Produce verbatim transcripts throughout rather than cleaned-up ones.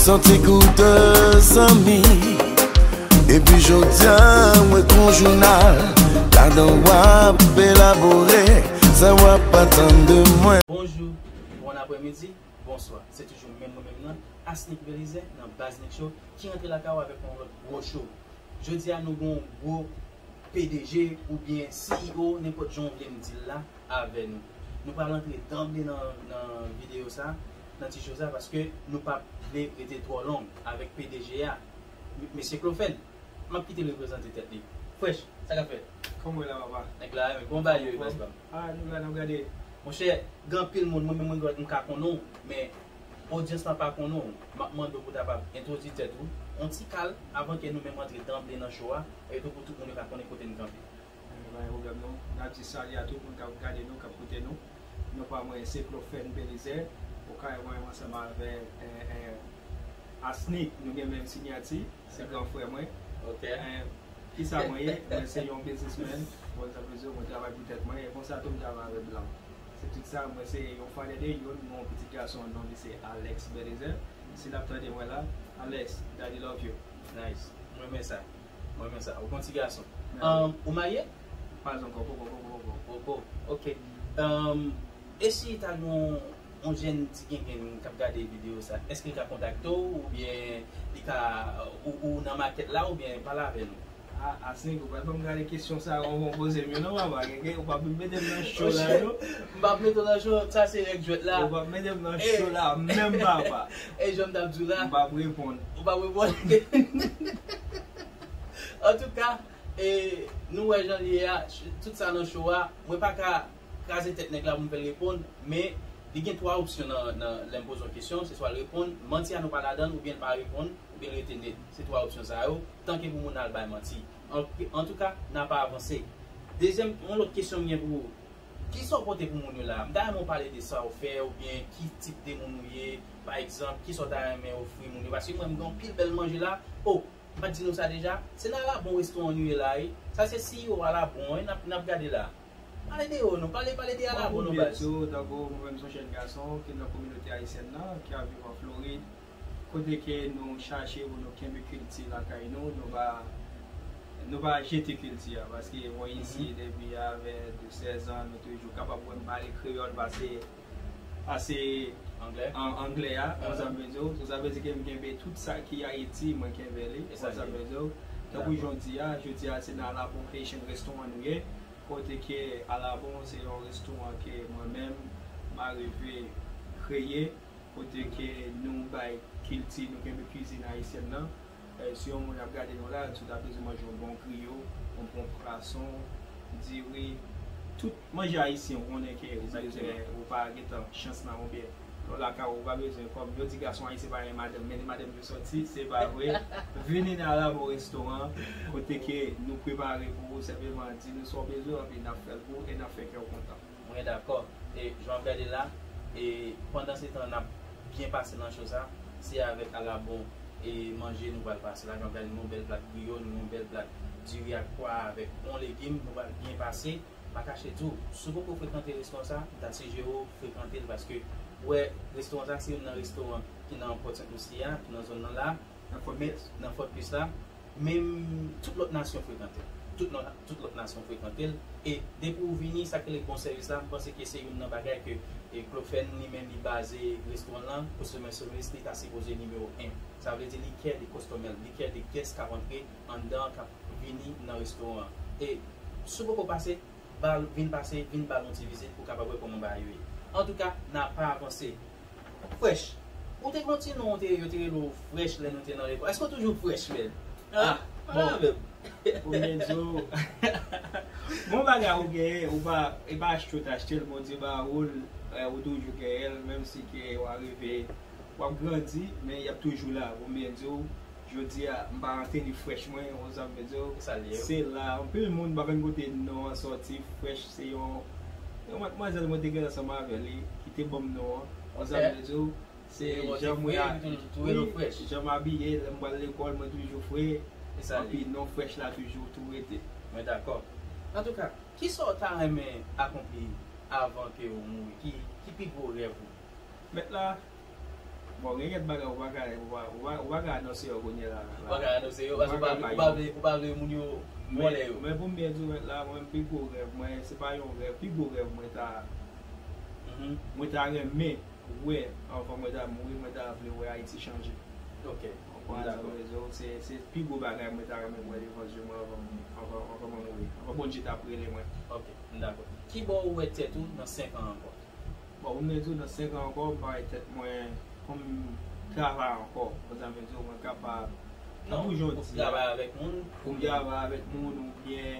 Santi koute zanmi. Epi jodi a, mwen kon jounal, ladan w ap elabore sa w ap atann de mwen. Bonjou, bon aprèmidi, bonswa. Se toujou menm mwen menm nan, Asnick Belizaire, nan Baz Nick Show, ki rantre lakay ou avèk yon lòt gwo show. Jodi a, nou gen yon gwo P D G oubyen C E O, nenpòt jan w vle m di l la, avè nou. Nou pral antre danble nan, nan videyo sa, nan ti show sa, paske nou p ap vle rete twò long avèk P D G a, M-, Mesye Clofène. M ap kite l reprezante tèt li. Fresh, sa k ap fèt? Kòman w ye la, papa? Nèg la, men, kòman bagay yo ye, baz pa m? Ah, nou la, n ap gade. Monchè, gen anpil moun, mwen menm, mwen, m ka konnen w, men odyans lan pa konnen w. M ap mande w pou w ta kapab entwodui tèt ou, yon ti kal, avan ke nou menm antre danble nan show a, e tou pou tout moun yo ka konnen kote n kanpe. Eh, pa gen pwoblèm non. N ap di sali a tout moun k ap gade nou, k ap koute nou. Non pa mwen se Clofène Belizaire. Ou ka wè mwen ansanm avè, eh, eh, Asnick, nou gen menm siyati, se gran frè mwen. Ok. Eh, kisa mwen ye? Mwen se yon biznismenn. Bon, sa vle di mwen travay pou tèt mwen. E konsa tou m travay avè blan. Se tout sa, mwen se yon father de youn, mwen yon pitit gason, non li se Alex Belizaire. Si l ap tande mwen la, Alex, Daddy love you. Nice. Mwen renmen sa. Mwen renmen sa. Ou gon ti gason. Mèsi. Um, ou marye? Pas ankò, poko, poko, poko. Poko. Ok. Um, e si ta gen yon, yon jèn ti gengenn k ap gade videyo sa, èske l ka kontakte w oubyen li ka, ou, ou nan makèt la oubyen pale avè nou? A, Asnick, ou pral ban m gade kesyon sa yo, ou poze m yo non, papa. Gen, gen, ou p ap mete m nan cho la non. M p ap mete w nan cho, sa se règ jwèt la. Ou p ap mete m nan cho la menm, papa. E jan m t ap di w la. M p ap reponn. Ou p ap reponn. Antouka, e, nou wè jan l ye a, ch-, tout sa nan cho a, mwen pa ka kraze tèt nèg la pou m fè l reponn, men li gen twa opsyon nan, nan, lè m poze yon kesyon, se swa l reponn, manti a nou pa ladan l, oubyen l pa reponn, oubyen l rete net. Se twa opsyon sa yo, tanke pou moun nan al bay manti. An, antouka, n a pa avanse. Dezyèm, yon lòt kesyon m gen pou ou. Kisa w pote pou moun yo la? M ta renmen w pale de sa w fè, oubyen ki tip de moun ou ye, pa egzanp, kisa w ta renmen ofri moun yo, paske mwen, m gen anpil bèl manje la. O, m pa t di nou sa deja? Se nan Alabon restoran nou ye la, wi. Sa se C E O Alabon, wi, n ap, n ap gade la. Pale de yo non, pale, pale de Alabon non, baz. Tankou mwen menm se yon jèn gason ki nan kominote ayisyèn nan, ki ap viv an Florid, kote ke nou chache pou nou kenbe kilti lakay nou, nou pa, nou pa jete kilti a, paske mwen isi depi avè de sèz an, nou toujou kapab wè m pale kreyòl pase, pase anglè, an, anglè a, ou sa m vle di w, sa vle di ke m kenbe tout sa ki Ayiti, mwen kenbe li, ou sa m vle di w. Tankou jan w di a, jodi a se nan Alabon Haitian Restaurant nou ye, kote ke Alabon se yon restoran ke mwen menm m arive kreye, kote ke nou bay kilti, nou kenbe kwizin ayisyèn nan. Eh, si yon moun ap gade nou la, si w ta bezwen manje yon bon griyo, yon bon pwason, diri, tout manje ayisyen, ou konnen ke ou bezwen, ou pa gentan chans lan oubyen lè w lakay ou, ou pa bezwen, kòm yo di gason ayisyen pa renmen madanm, men madanm yo sòti, se pa vre. Vini nan Alabon Restoran, kote ke nou prepare pou ou, senpleman di nou sa w bezwen, anpi n ap fè l pou ou e n ap fè kè w kontan. Mwen dakò. E jan w ap gade la, e pandan se tan n ap byen pase nan cho sa, se avèk Alabon e manje nou pral pase la. Jan w ap gade, nou yon bèl plat griyo, nou yon bèl plat diri ak pwa avèk bon legim, nou pral byen pase. Pa kache di w, si w poko frekante restoran sa, m ta sijere w frekante l, paske ou wè restoran sa se youn nan restoran ki nan Port Saint Lucie a, ki nan zòn nan la, nan Fort Pierce, nan Fort Pierce la. Menm tout lòt nasyon frekante l. Tout lòt, tout lòt nasyon frekante l. E depi w vini, sa k rele bon sèvis la, m panse ke se youn nan bagay ke, e, Clofène li menm li baze restoran lan, customer service li ta sipoze nimewo en. Sa vle di li care de customer, li care de guest k ap antre anndan, k ap vini nan restoran an. E si w poko pase, ba l, vin pase, vin ba l yon ti vizit pou w kapab wè kòman bagay yo ye. Antouka, n a pa avanse. Fresh. Ou te gen yon ti non, te, yo te rele w Fresh lè nou te nan lekòl. Èske w toujou fresh, menn? Ah, ah, bon. Pale avè m. Pou mwen di w, bon bagay ou genyen, ou pa, e pa achte w t achte l, Bondye ba ou l, eh, ou toujou genyen l, menm si ke w a rive, w ap grandi, men y ap toujou la. Pou mwen di w, jodi a, m pa rantre ni fresh mwen, ou sa m vle di w. Se la, anpil moun pa konn kote non an sòti, fresh se yon, yon madmwazèl mwen te gen ansanm avè li, ki te ban m non an, ou sa m vle di w. Se jan mwen a, wi, jan m abiye, lè m pral lekòl, mwen toujou fre. Anpi non fresh la toujou tou rete. Mwen dakò. Antouka, kisa w ta renmen akonpli avan ke w mouri? Ki, ki pi gwo rèv ou? Mèt la, Bon, gen kèk bagay ou pa ka, ou pa, ou pa, ou pa ka anonse yo kounye la. Ou pa ka anonse yo, paske ou pa vle, ou pa vle moun yo vòlè yo. Men pou m byen di w, mèt la, mwen, pi gwo rèv mwen, se pa yon rèv, pi gwo rèv mwen ta, mwen ta renmen wè, anvan mwen ta mouri, mwen ta vle wè Ayiti chanje. Ok. Ou konprann sa mwen di w? Se, se pi gwo bagay mwen ta renmen wè devan zye mwen anvan, anvan, anvan mwen mouri. Anvan Bondye ta ap rele mwen. Ok, m dakò. Kibò ou wè tèt ou nan senk an ankò? Bon, pou m byen di w, nan senk an ankò, m pa wè tèt mwen pou m travay ankò. Konsa m vle di w, mwen kapab. Tankou jan w di a, pou m travay avèk moun oubyen. Pou m travay avèk moun oubyen.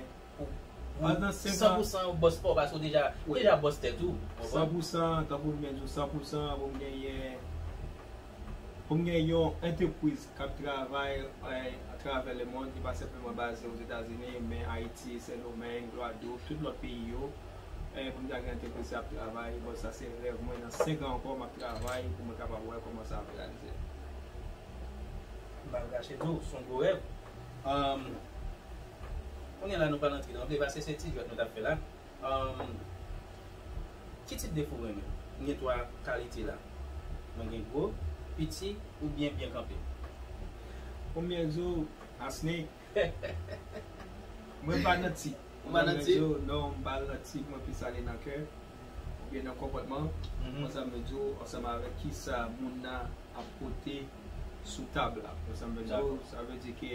Pandan senk an. San pou san bòs pa w, paske w deja, ou deja bòs tèt ou. San pou san, tankou m byen di w, san pou san, pou m genyen, pou m gen yon antrepriz k ap travay atravè lemonn, ki pa senpleman baze Ozetazini, men Ayiti, Sendomeng, Gwadoup, tout lòt peyi yo. Pou m ta gen antrepriz k ap travay, bon, sa se rèv mwen. Nan senk an ankò, m ap travay pou mwen kapab wè kòman sa ap reyalize. M pa pral kache di w, se yon gwo rèv. Kounye a la, nou pral antre nan vre, paske se ti jwèt nou t ap fè la. Ki tip defo w renmen? M gen twa kalite la. Mwen gen gwo, piti, oubyen byen kanpe. Konbyen jou, Asni? Mwen pa nan tip. Ou pa nan tip? Non, m pa nan tip, mwen plis ale nan kè oubyen nan konpòtman. Konsa m vle di w, ansanm avèk kisa moun nan ap pote sou tab la. Konsa m vle di w, sa vle di ke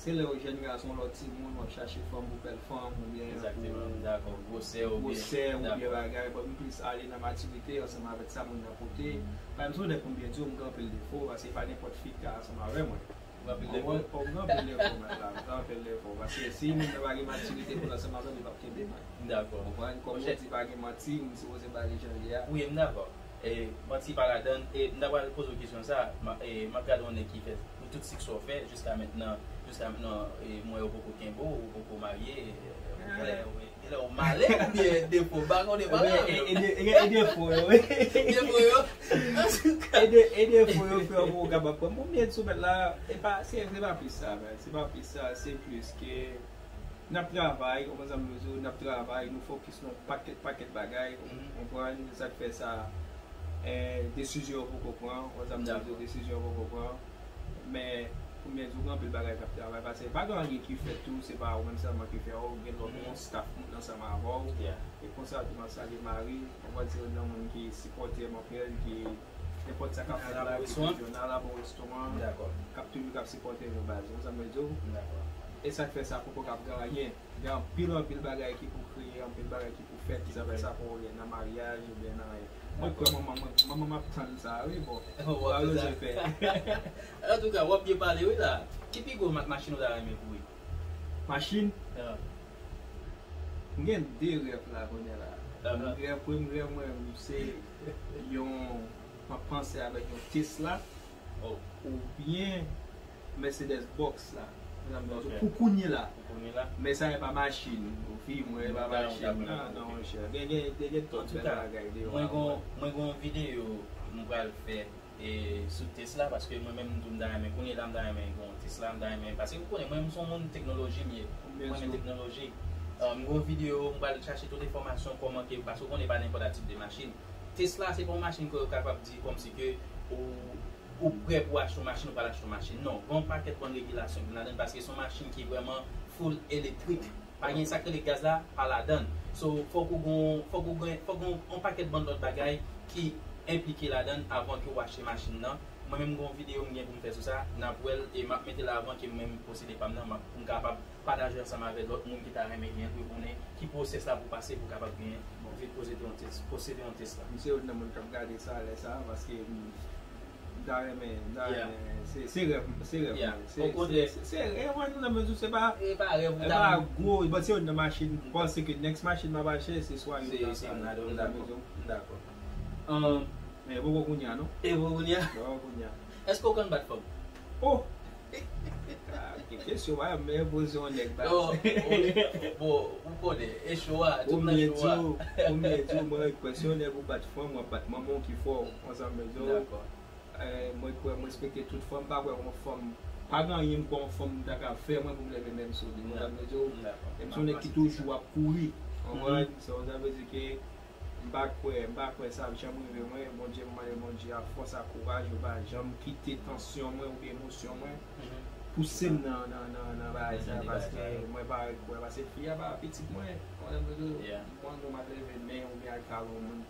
se lè w jèn gason, lè w timoun, w ap chache fanm pou bèl fanm oubyen pou gwosè oubyen bagay. Bon, m plis ale nan matirite ansanm avèk sa moun nan pote. Pa egzanp, lè pou m byen di w, m gen anpil defo, paske pa nenpòt fi ki ka ansanm avè mwen. Ou gen anpil defo? Ou gen anpil defo, mèt la. Ou gen anpil defo. Paske si moun nan pa gen matirite pou l ansanm avè m, li p ap kenbe mwen. M dakò. Ou konprann? Kòm yo di pa gen manti, m sipoze ba li jan l ye a. Wi, m dakò. E manti pa ladan l. E m ta pral poze w kesyon sa a. M ap gade yon nèg ki fè pou tout siksè w fè jiska mentnan, jiska mentnan, e m wè ou poko kenbe w, ou poko marye. Ou genlè, wi. Genlè w malè oubyen defo, m pa konnen, pa la menm. E defo yo, wi. Defo yo. Antouka. E defo yo fè w poko kapab pran. Bon, byen sou mèt la, e pa, se, se pa plis sa, men. Se pa plis sa, se plis ke n ap travay, ou konprann sa m vle di w, n ap travay, nou fokis nan pakèt, pakèt bagay, ou konprann, se sa k fè sa, desizyon yo poko pran, ou konprann sa m vle di w, desizyon yo poko pran. Men, konbyen jou gen anpil bagay k ap travay, paske pa gen anyen ki fèt tou, se pa ou menm sèlman ki fè, ou gen lòt moun, staff moun ansanm avè w. E konsa tou, m ap salye Marie, ou konprann, se youn nan moun ki sipòte m anpil, ki nenpòt sa k ap fèt la, ki toujou nan Alabon Restoran, k ap toujou k ap sipòte nou, baz, ou konprann sa m vle di w. E sa k fè sa poko k ap gen anyen. Gen anpil, anpil bagay ki pou kreye, anpil bagay ki pou fèt, ki sa fè sa pou oubyen nan maryaj, oubyen nan anyen. Mwen kwè manman mwen, manman m ap tann sa, wi, bon. Ou ap bezwen fè. Antouka, w ap byen pale, wi, la. Ki pi gwo machin ou ta renmen kouri? Machin? M gen de rèv la kounye a la. Premye rèv mwen, se yon, m ap panse avèk yon Tesla. Oubyen Mercedes Box la. Pou kounye la. Men sa e pa machin. Ou fi mwen, e pa machin. Non, non, monchè. Gen, gen, gen, gen twòp bèl bagay deyò a. Mwen gon, mwen gon videyo m pral fè sou Tesla, paske mwen menm m tou m ta renmen, kounye la m ta renmen gon Tesla, m ta renmen, paske ou konnen mwen menm se yon moun teknoloji m ye. Mwen renmen teknoloji. M gon videyo, m pral chache tout enfòmasyon kòman ke, paske ou konnen pa nenpòt tip de machin. Tesla se pa yon machin ke ou kapab di kòmsi ke ou ou prè pou achte yon machin, ou pral achte yon machin. Non, gen yon pakèt bann regilasyon ki vin ladan l, paske se yon machin ki vrèman full elektrik. Pa gen sa k rele gaz la, pa ladan l. So, fòk ou gen, fòk ou gen, fòk gen yon pakèt bann lòt bagay ki enplike ladan l avan ke w achte machin nan. Mwen menm, gen yon videyo m gen pou m fè sou sa, n ap wè l, e m ap mete l avan ke mwen m posede pa m nan, m ap, pou m kapab pataje ansanm avèk lòt moun ki ta renmen gen l, pou yo konnen ki pwosès la pou w pase pou w kapab gen, bon, vin posede yon Tesla. M se youn nan moun k ap gade sa lè sa, paske m ta renmen, m ta renmen, se, se rèv, se rèv mwen. Se, se, se, e, mwen, nan mezi se pa, e pa rèv, e pa gwo, bon, se youn nan machin, m panse ke next machin m ap achte, se swa yon Nissan, m dakò. M dakò. Men e poko kounye a, non? E poko kounye a? E poko kounye a. Èske w konn bat fanm? Oh! Ki kesyon, men poze yon nèg baz. Non, bon, ou konnen, e cho a, tout nan cho a. Pou m byen di w, mwen rekwè si yon nèg ou bat fanm, w ap bat manman w ki fè w, konsa m vle di w. Dakò. Mwen kwè, mwen respekte tout fanm, m pa kwè yon fanm, pa gen anyen m kwè yon fanm ta ka fè mwen pou m leve men m sou li, konsa m vle di w. Dakò. Menm si yon nèg ki toujou ap kouri, ou konprann? Sa vle di ke M pa kwè, m pa kwè sa ap janm rive mwen. Bondye, m mande Bondye a fòs, a kouraj, yo pa janm kite tansyon mwen oubyen emosyon mwen pouse m nan, nan, nan, nan bagay sa, paske mwen pa kwè, paske fi a pa pitit mwen. Mwen, mwen, mwen, mwen, mwen leve men oubyen al kale yon moun.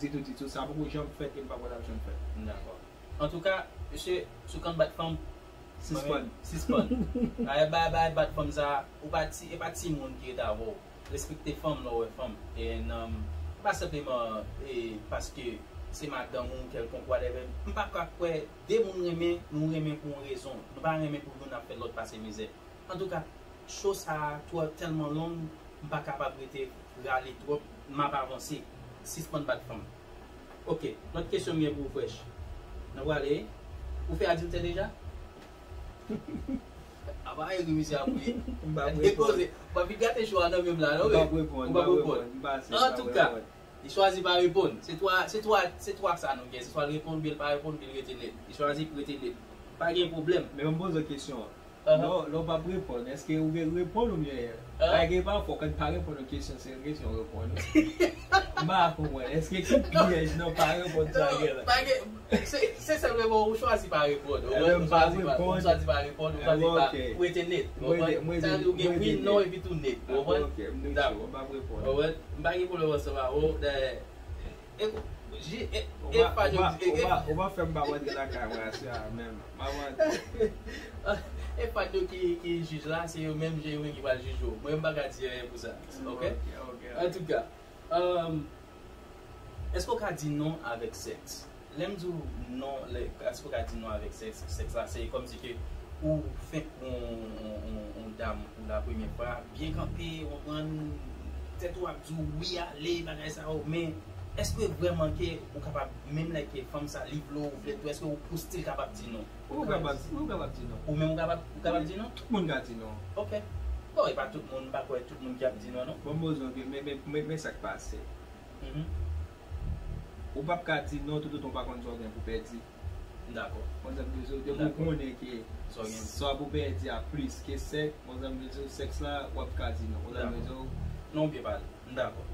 Ditou, ditou, sa poko janm fèt e m pa kwè l ap janm fèt. Dakò. Antouka, mesye, sou kan bat fanm, sispann. Sispann. Bay, bay, bay bat fanm sa, ou pa ti, e pa timoun ki rete avè w. Respekte fanm lè w wè fanm. E nan, pa senpleman e paske se madanm ou kèlkonk whatever. M pa ka kwè de moun renmen, nou renmen pou yon rezon. Nou pa renmen pou youn ap fè lòt pase mizè. Antouka, cho sa a twò tèlman long, m pa kapab rete rale twòp, m ap avanse. Sispann bat fanm. Ok, lòt kesyon m gen pou ou, Fresh. Nou prale? Ou fè adiltè deja? Apa e ri misye ap ri. M pa ap reponn. Depoze. W ap vin gate cho a nan men m la, non, men. M pa ap reponn, m pa ap reponn. M pa ap reponn. Antouka, li chwazi pa reponn. Se twa, se twa, se twa sa nou gen. Se swa l reponn, oubyen l pa reponn, oubyen l rete nèt. Li chwazi pou rete nèt. Pa gen pwoblèm. Men ban m poze w kesyon an. Lè w, lè w p ap reponn, èske ou gen reponn oubyen pa gen? Pafwa, kan pa reponn yon kesyon, se yon kesyon w reponn wi. M pa konprann. Èske ki pyèj nan pa reponn sa gen la? Pa gen, se, se senpleman ou chwazi pa reponn. Ou wè, ou chwazi pa reponn, ou chwazi pa reponn, ou chwazi pa, ou rete nèt. Ou konprann? Sa vle di ou gen wi, non, epi tou nèt. Ou konprann? Dakò. M pa gen pwoblèm ansanm avè w. Dayè, E, ji, e, e pa yo, e, e, ou pa fè m pa rantre lakay mwen aswè a menm. M ap rantre. E pa yo ki, ki jij la, se yo menm, se yo menm ki pral jije w. Mwen, m pa ka di anyen pou sa. Ok? Ok, ok. Antouka, um, èske w ka di non avèk sèks? Lè m di w non, lè, èske w ka di non avèk sèks? Sèks la, se kòmsi ke ou fenk yon, yon, yon, yon dam pou la premyè fwa, byen kanpe, ou konprann, tèt ou ap di w wi, ale, bagay sa yo, men èske vrèman ke ou kapab, menm lè ke fanm sa li vle w, ou vle l tou, èske ou, ou still kapab di non? Ou kapab, ou kapab di non. Ou menm ou kapab, ou kapab di non? Tout moun ka di non. Ok. Bon, e pa tout moun, m pa kwè tout moun ki ap di non, non. Bon, m bezwen ke, men, men, men, men sa k pase. Mhm. Ou p ap ka di non toutotan w pa konn sa w gen pou pèdi. Dakò. Konn sa m vle di w, depi w konnen ke sa w pou pèdi a plis ke sèks, konn sa m vle di w, sèks la, w ap ka di non. Konn sa m vle di w. Non, byen pale. M dakò.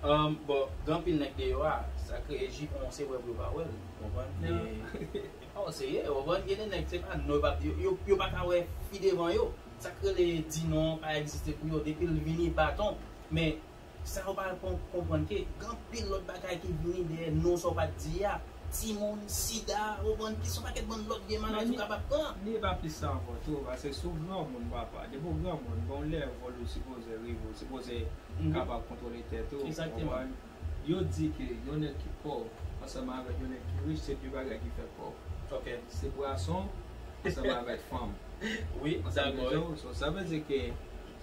Um, bon, gen anpil nèg deyò a, sa k rele jipon, se wè pou yo pa wè l, w konprann? E, oh, serye, w konprann? Gen de nèg, se pa non, yo pa, yo, yo, yo pa ka wè fi devan yo. Sa k rele di non pa egziste pou yo, depi l vini baton. Men, sa yo pa konprann ke gen anpil lòt bagay ki vini dèyè non sa w pa t di a. Timoun, sida, w konprann, ki se yon pakèt bann lòt vye maladi ou kapab pran. Li pa plis sa ankò tou, paske si w granmoun, papa, depi w granmoun, gen yon lèvèl ou sipoze rive, ou sipoze kapab kontwole tèt ou, w konprann? Yo di ke yon nèg ki pòv ansanm avèk yon nèg ki rich, se de bagay ki fè pòv. Ok. Se pwason ansanm avèk fanm. Wi, dakò. So, sa vle di ke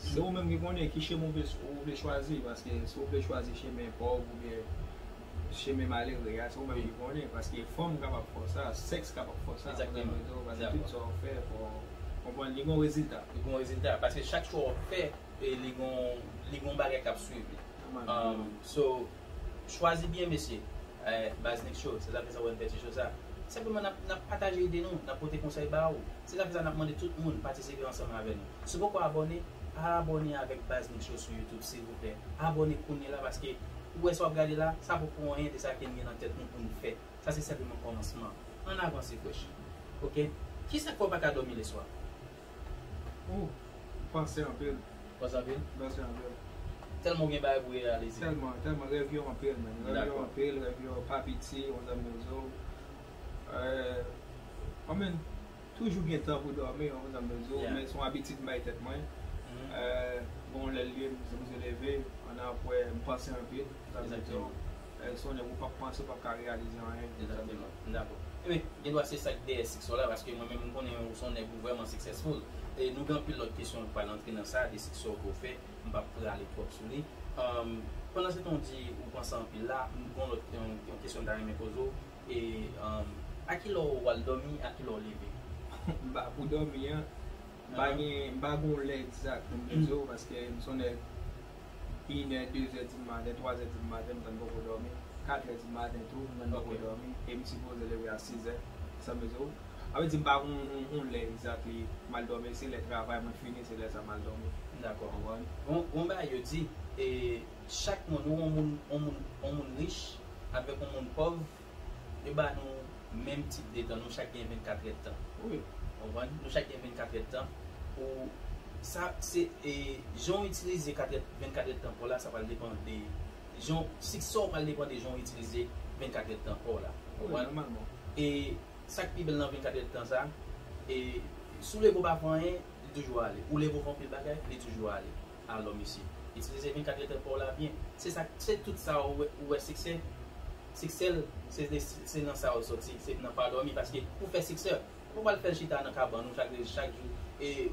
se ou menm ki konnen ki chemen ou vle, ou vle chwazi, paske si ou vle chwazi chemen pòv oubyen chemen malere a, se ou menm ki konnen, paske fanm kapab fè w sa, sèks kapab fè w sa, konprann mwen di w, paske tout sa w fè, fò w konprann li gon rezilta. Li gon rezilta, paske chak chwa w fè, e li gon, li gon bagay k ap swiv li. Um, so, chwazi byen, mesye. Eh, Baz Nick Show, se sa k fè sa w wè n fè ti show sa. Senpleman, n ap, n ap pataje ide nou, n ap pote konsèy ba ou. Se sa k fè sa n ap mande tout moun patisipe ansanm avè nou. Si w poko abòne, pa abòne avèk Baz Nick Show sou YouTube, silvouplè. Abòne kounye la, paske ou wè sa w ap gade la, sa poko anyen de sa ke n gen nan tèt nou pou n fè. Sa se senpleman kòmansman. Ann avanse, Fresh. Ok? Kisa k fè w pa ka dòmi leswa? Oh, panse anpil. Panse anpil? Panse anpil. Tèlman w gen bagay pou reyalize. Tèlman, tèlman. Rèv yo anpil, men. Rèv yo anpil, rèv yo pa piti, w konprann sa m vle di w. Eh, I mean, toujou gen tan pou dòmi, w konprann sa m vle di w, men se yon abitid m bay tèt mwen. Eh, bon, lè l ye, m sipoze leve, annapre, m panse anpil. Egzakteman. Eh, se yon nèg ou p ap panse, ou p ap ka reyalize anyen. Egzakteman. M dakò. Ebyen, gendwa se sa k dèyè siksè w la, paske mwen menm, m konnen ou se yon nèg ou vrèman successful. E nou gen anpil lòt kesyon k pral antre nan sa, de siksè w ke w fè, m p ap prale twòp sou li. Um, pandan se tan w di ou panse anpil la, m gen yon lòt, yon, yon kesyon m ta renmen poze w. E, um, a kilè w al dòmi, a kilè w leve? M pa pou dòmi an, m pa gen, m pa gen yon lè egzak pou m di w, paske m se yon nèg inè, dezè di maten, twazè di maten, m tann poko dòmi. Katrè di maten tou, m tann poko dòmi. E m sipoze leve a sizè. Sa m vle di w. Sa vle di m pa gen yon, yon, yon lè egzak li m al dòmi. Se lè travay mwen fini, se lè sa m al dòmi. Dakò. Ou konprann? Bon, bon bagay yo di, E chak moun, ou yon moun, yon moun, yon moun rich avèk yon moun pòv, yo ba nou menm tip de tan, nou chak gen vennkat èdtan. Wi. Konprann? Nou chak gen vennkat èdtan. Ou, sa, se, e, jan w itilize kat èd, vennkat èdtan pa w la, sa pral depann de jan, siksè w pral depann de jan w itilize vennkat èdtan pa w la. Wi, konprann? Nòmalman. E sa k pi bèl nan vennkat èdtan sa, e, si w leve w pa fè anyen, li toujou ale. Ou leve w fè anpil bagay, li toujou ale. Alò, mesye, itilize vennkat èdtan pa w la byen. Se sa, se tout sa ou wè, ou wè siksè. Siksè l, se, se, se nan sa w sòti, se nan pa dòmi, paske pou fè siksè, ou pa pral fè l chita nan kabann ou chak, chak jou, e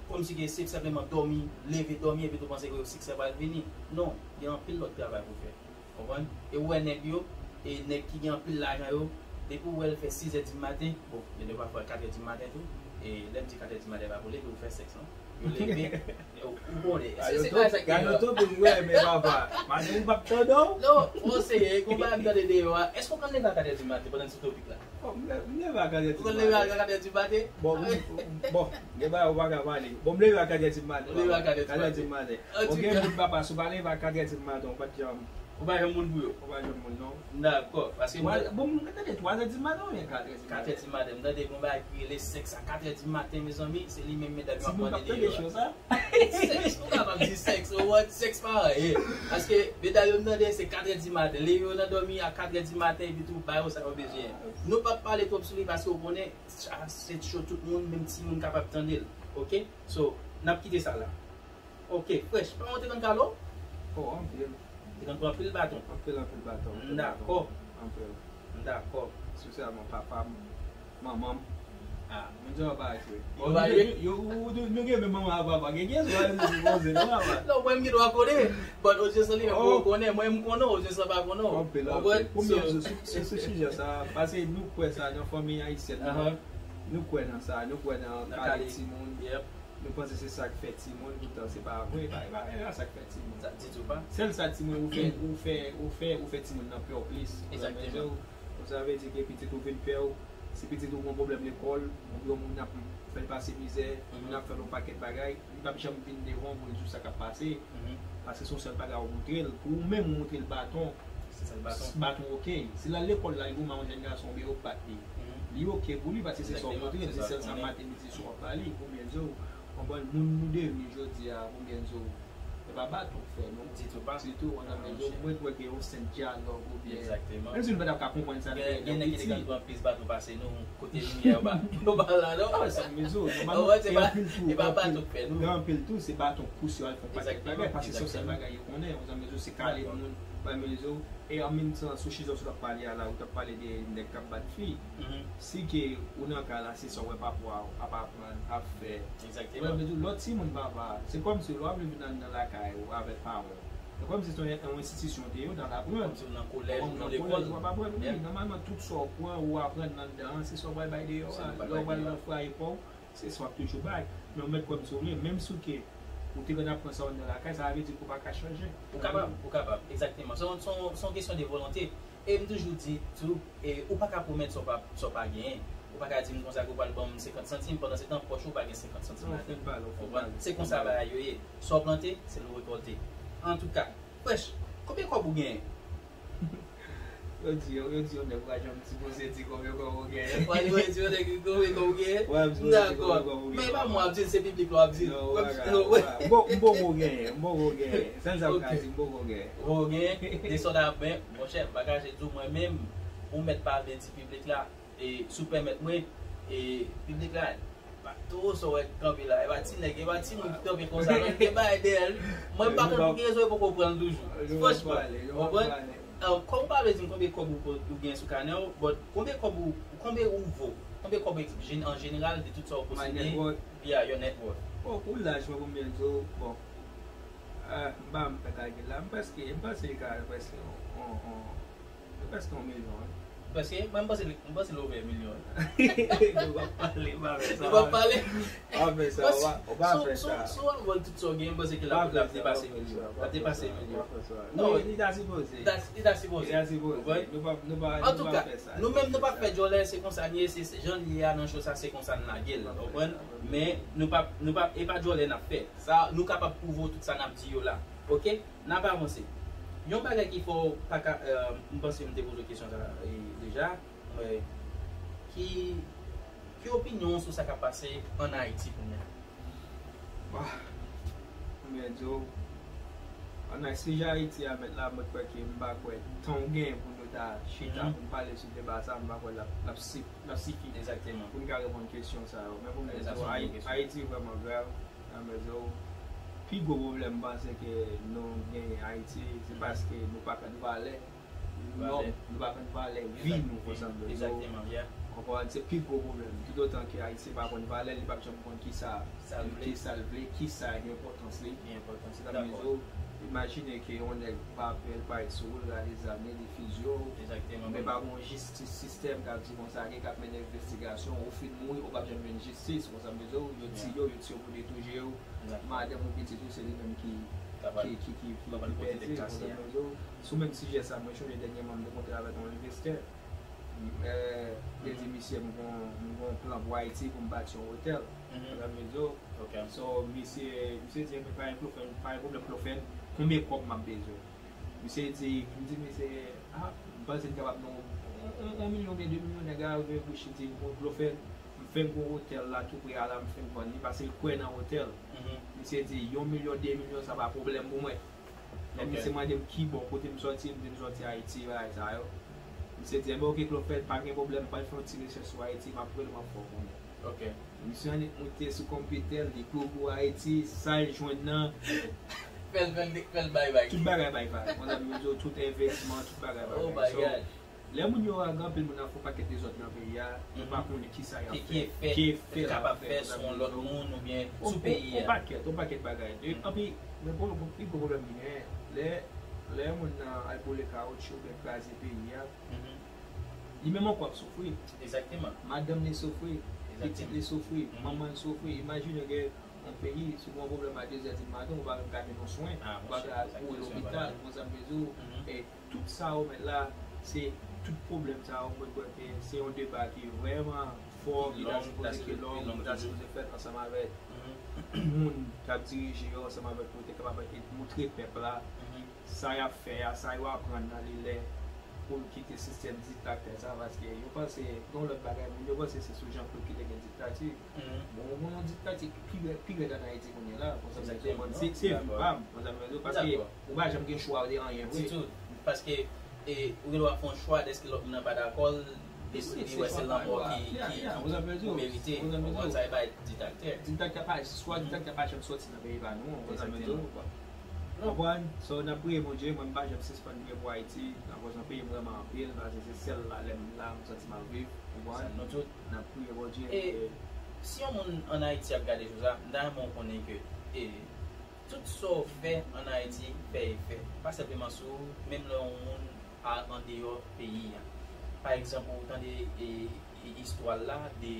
kòmsi ke se senpleman dòmi, leve dòmi, epi tou panse ke siksè pral vini. Non, gen anpil lòt travay pou fè. Konprann? E ou wè nèg yo, e nèg ki gen anpil lajan yo, depi ou wè l fè sis è di maten, bon, gen de fwa fè kat è di maten tou, e lè m di kat è di maten, pa pou leve ou fè sèks, non. Yo leve, yo, ou konnen. Se, se pa sa ki yo. Gade tou, m wè, men papa, maten ou p ap tande w. Non, mwen se, e konpa m tande deyò a. Èske ou konn leve a kat è di maten pandan n sou topik la? Bon, m lè-, m leve a kat è di maten. Ou konn leve a kat è di maten? Bon, m, bon, gen bagay ou pa ka pale. Bon, m leve a kat è di maten. Ou leve a kat è di maten. Kat è di maten. Bon, gen moun papa, si w pa leve a kat è di maten, ou pa t janm. Ou pa janm moun pou yo. Ou pa janm moun, non. Dakò, paske mwen. Bon, m tande twa zè di maten oubyen kat è di maten. Kat è di maten, m tande gen yon bagay ki rele sèks a kat è di maten, mezanmi, se li menm medam yo ap mande deyò a. Sèks, ou kapab di sèks, ou wè, sèks pa anyen. Paske medam yo m tande se kat è di maten. Leve yo nan dòmi a kat è di maten, epi tou ba yo sa yo bezwen. Nou p ap pale twòp sou li paske ou konnen, sa, se cho tout moun, menm timoun kapab tande l. Oke? So, n ap kite sa la. Oke, Fresh, pa ou te konn kale w? Oh, anpil. Te konn pran anpil baton? Anpil, anpil baton, anpil baton. Dakò. Anpil. Dakò. Espesyalman papa m, manman m. Ah. Moun sa yo pa jwe. Yo pa jwe? Yo, yo, yo, nou gen menm manman ak papa. Gen, gen, gen, gen, gen, non, papa. Non, mwen, m gen dwa konnen. But odyans lan li menm poko konnen. Mwen, m konnen, odyans lan pa konnen. Anpil, anpil. Konbyen sou, sou, sou sijè sa, paske nou kwè sa nan fanmi ayisyèn nan. Nou kwè nan sa, nou kwè nan kale timoun. Nou panse se sa k fè timoun, poutan se pa vre, e pa, e pa, e pa sa k fè timoun. Sa, ditou pa. Sèl sa timoun ou fè, ou fè, ou fè, ou fè timoun nan pè w plis. Egzakteman. Ou sa vle di ke pitit ou vin pè w, si pitit ou gen pwoblèm lekòl, oubyen yon moun ap fè l pase mizè, moun ap fè l yon pakèt bagay, li p ap janm vin devan w pou l di w sa k ap pase. Paske se yon sèl bagay ou montre l. Pou ou menm ou montre l baton. Se sèl baton. Baton oke. Si l al lekòl la, li goumen ak yon jèn gason, oubyen yo bat li. Li oke pou li, paske se sa ou montre l, se sèl sa maten, midi, swa w ba li, konbyen zo. Konprann moun nou devni jodi a, konbyen zo. E pa baton k fè nou. Ditou pa. Ditou, konbyen zo. Mwen kwè ke yon senp dyalòg, oubyen. Egzakteman. Menm si nou pa t ap ka konprann sa depi lè nou piti. Gen nèg ki te konn pran plis baton pase nou. Kote limyè yo pa, yo pa la non. Ah, se mezon. Nòmalman, gen anpil tou, e pa baton k fè nou. Gen anpil tou, se baton k pouse yo al fè yon pakèt bagay, paske se yon sèl bagay yo konnen, ou zanmi yo, se kale moun, bay mezon. E an menm tan, sou chizòs ou t ap pale a la, ou t ap pale de nèg k ap bat fi. Si ke ou nan ka la, se sa w wè papa w ap aprann, ap fè. Egzakteman. Ou wè, lòt timoun papa, se kòmsi lè w ap viv nan, nan lakay ou avèk paran w. Se kòmsi se yon, yon enstitisyon te ye, w t al aprann. Kòmsi w nan kolèj, ou nan lekòl. Ou ap aprann, wi. Nòmalman, tout sa w pran, ou aprann anndan an, se sa w pral bay deyò a. Lè w pral nan fwaye pa w, se sa w ap toujou bay. Men w mèt kwè m sou mwen, menm si w ke ou te konn aprann sa w anndan lakay, sa pa vle di ke w pa ka chanje. Ou kapab, ou kapab, egzakteman. Se yon, se yon, se yon kesyon de volonte. E m toujou di tou, e, ou pa ka pwomèt sa w pa, sa w pa genyen. Ou pa ka di m konsa ke w pral ban m senkant santim, pandan se tan pòch ou pa gen senkant santim ladan l. Ou konprann? Se konsa bagay yo ye. Sa w plante, se l ou rekòlte. Antouka, Fresh, konbyen kòb ou genyen? Yo di, yo di yon nèg pa janm sipoze di konbyen kòb ou genyen. Ou pa janm di yon nèg konbyen kòb ou genyen? Dakò. Men e pa mwen w ap di l, se piblik la w ap di l. Non, ou pa ka, ou pa ka. M poko genyen, m poko genyen. Sèl sa m ka di, m poko genyen. Ou poko genyen? Desòd a, men, monchè, m pa kache di w, mwen menm, ou mèt pa byen di piblik la. E, si w pèmèt mwen, e, piblik la, pa twò sa w wè k kanpe la, e pa ti nèg, e pa timoun ki kanpe konsa, non, li gen bagay dèyè l. Mwen, m pa konn pou ki rezon yo poko pran l toujou. Franchman, w konprann? Kòm ou pa vle di m konbyen kòb ou, ou gen sou kanè w, but konbyen kòb ou, konbyen ou vo? Konbyen kòb an jeneral de tout sa w posede? Yeah, your net worth. Bon, pou laj mwen, konbyen zo, bon, ah, m pa menm fè kalkil la, m prèske, m panse li ka prèske on, on, on, Li prèske yon milyon, wi. Prèske, mwen, m panse li, m panse li over milyon, wi. Nou p ap pale, pa fè sa. Nou p ap pale. Pa fè sa, ou pa, ou pa fè sa. Si w, si w, si w ap vann tout sa w genyen, m panse ke l ap, l ap depase milyon. L ap depase milyon. Non, li ta sipoze. Li ta, li ta sipoze. Li ta sipoze. Nou p ap, nou p ap, nou p ap fè sa. Antouka, nou menm, nou p ap fè djòlè, se konsa n ye, se, se jan n ye a nan cho sa, se konsa n lage l, w konprann? Men, nou p ap, nou p ap, e pa djòlè n ap fè. Sa, nou kapab pwouve w tout sa n ap di yo la. Ok, n ap avanse. Yon bagay ki fè w pa ka, euh, m panse m te poze w kesyon sa, e, deja, men ki, ki opinyon w sou sa k ap pase ann Ayiti kounye a? Bah, mwen di w, ann Ayiti, jan Ayiti a mèt la, mwen kwè ke m pa kwè tan w genyen pou nou ta chita pou n pale sou deba sa, m pa kwè l ap, l ap si, l ap sifi pou n ka reponn kesyon sa yo. Men pou m di w, Ayiti vrèman grav. Nan mezon, pi gwo pwoblèm m panse ke nou genyen Ayiti, se paske nou pa konn valè nòm, nou pa konn valè vi nou konsanm de nou. Konprann, se pi gwo pwoblèm. Toutotan ke Ayisyen pa konn valè, li p ap janm konn kisa kisa l vle, kisa enpòtans li. Nan mezon, imajine ke yon nèg pa pè, li parèt sou ou, li rale zam li, li fiziye w, men pa gon jistis sistèm k ap di konsa, gen k ap mennen envestigasyon, ou fin mouri, ou p ap janm jwenn jistis, konsanm de ou, yo tiye w, yo tiye w pou detouche w, madanm ou, pitit ou, se li menm ki ki ki ki ki pèdi, konsanm de ou. Sou menm sijè sa, mwen chonje dènyèman m te kontre avèk yon envestè. Mwen te di misye m gon m gon plan pou Ayiti pou m bati yon otèl. Konsanm de ou. So misye misye di, pa gen pwoblèm, pa gen pwoblèm, Clofène, konbyen kòb m ap bezwen? Misye di, m di misye, ah, m panse n kapab nan yon milyon oubyen de milyon. Nèg la ouvè bouch li di, bon, Clofène, m fenk gon otèl la tou pre a la, m fenk vann li paske l kwè nan otèl. Misye di yon milyon, de milyon, sa pa pwoblèm pou mwen. Lè misye mande m ki bò, kote m sòti, m di m sòti Ayiti, bagay sa yo. Misye di, enben ok Clofène, pa gen pwoblèm, m pral fè yon ti rechèch sou Ayiti, m ap rele w, m ap fè w konnen. Misye annik moute sou konpitè l, li gogo Ayiti, sa l jwenn nan. Fè l, fè l, fè l bay bay. Tout bagay bay bay. Konsanm de ou, tout envestisman, tout bagay bay bay. So, lè moun yo a gen anpil moun ap fè yon pakèt dezòd nan peyi a, yo pa konnen kisa y ap fè, ki efè l ap fè sou yon lòt moun oubyen sou peyi a. Yon pakèt, yon pakèt bagay. Anpi, men pou pi gwo pwoblèm ki genyen, lè lè moun nan al boule kawotchou oubyen kraze peyi a, li menm ankò ap soufri. Madanm li soufri, pitit li soufri, manman l soufri. Imajine w gen yon peyi, si w gen yon pwoblèm a dezè di maten, ou pa menm ka jwenn yon swen, ou pa ka kouri lopital, konsanm de ou. E tout sa yo mèt la, se tout pwoblèm sa yo, mwen kwè ke se yon deba ki vrèman fò, ki ta sipoze, ki long, ki ta sipoze fèt ansanm avèk moun k ap dirije yo, ansanm avèk pou yo te kapab moutre pèp la sa y ap fè a, sa yo aprann nan li lè pou l kite sistèm diktatè sa, paske yo panse gen yon lòt bagay, moun yo panse se sou Jean Claude ki te gen diktati. Bon, ou gen yon diktati pi rèd, pi rèd ann Ayiti kounye a la, konsanm de ou, se vi pa m, konsanm de ou, paske ou pa janm gen chwa de anyen vre. Ditou, paske e, ou gen dwa fè yon chwa dèske lòt moun nan pa dakò, li wè se lanmò ki ou merite, ou konprann, sa e bay diktatè. Diktatè pa, swa diktatè pa janm sòti nan peyi pa nou an, konsanm de ou. Konprann? So, n ap priye Bondye, mwen m pa janm sispann priye pou Ayiti, akoz m renmen peyi m vrèman anpil, paske se sèl la, lè m la, m santi m ap viv, konprann? N ap priye Bondye. E si yon moun ann Ayiti ap gade chòz la, m ta renmen w konnen ke e, tout sa w fè ann Ayiti fè efè, pa senpleman sou ou, menm lè yon moun andeyò peyi a. Pa egzanp, ou tande e, e, istwa l la, de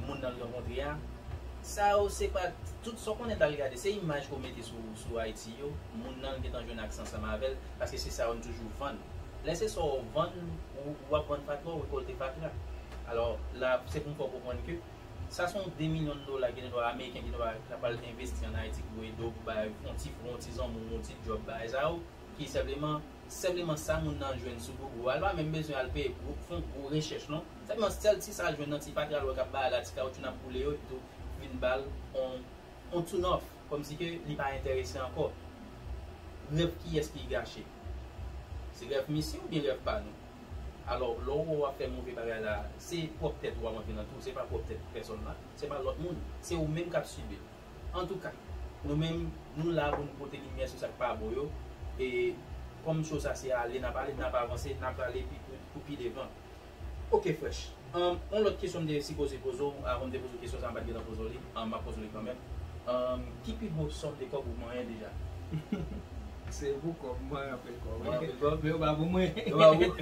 moun nan l rankontre a. Sa yo se pa, tout sa w konnen t al gade, se imaj ke w mete sou, sou Ayiti yo, moun nan l gentan jwenn akse ansanm avè l, paske se sa yo n toujou vann. Lè se sa w vann, ou, w ap vann fatra, w rekòlte fatra. Alò, la, se pou m fè w konprann ke sa se yon de milyon dola ki gen dwa, ameriken ki gen dwa, k ap al envesti ann Ayiti pou ede w, pou bay yon ti, yon ti zanmi w, yon ti djòb, bagay sa yo, ki senpleman, senpleman sa moun nan jwenn sou Google a, l pa menm bezwen al peye gwo, fè yon gwo rechèch non. Senpleman sèl ti sa l jwenn nan ti fatra l wè k ap bay la, ti kawotchou n ap boule yo, epi tou vin ba l on, on tou nòf, kòmsi ke li pa enterese ankò. Rèv kiyès ki gache? Se rèv misye oubyen rèv pa nou? Alò, lè w wè w ap fè move bagay la, se pwòp tèt ou w ap antre nan twou, se pa pwòp tèt pèsonn la, se pa lòt moun, se ou menm k ap sibi l. Antouka, nou menm, nou la pou n pote limyè sou sa k pa bon yo. E kòm cho sa se ale, n ap ale, n ap avanse, n ap ale pi pou, pou pi devan. Ok, Fresh. Yon lòt kesyon m te sipoze poze w, avan m te poze w kesyon sa, m pa t gentan poze w li, m ap poze w li kanmenm. Ki pi gwo sòm de kòb ou manyen deja? Se pou kòb, m manyen anpil kòb. Manyen anpil kòb? Men yo pa pou mwen. Yo pa pou ou?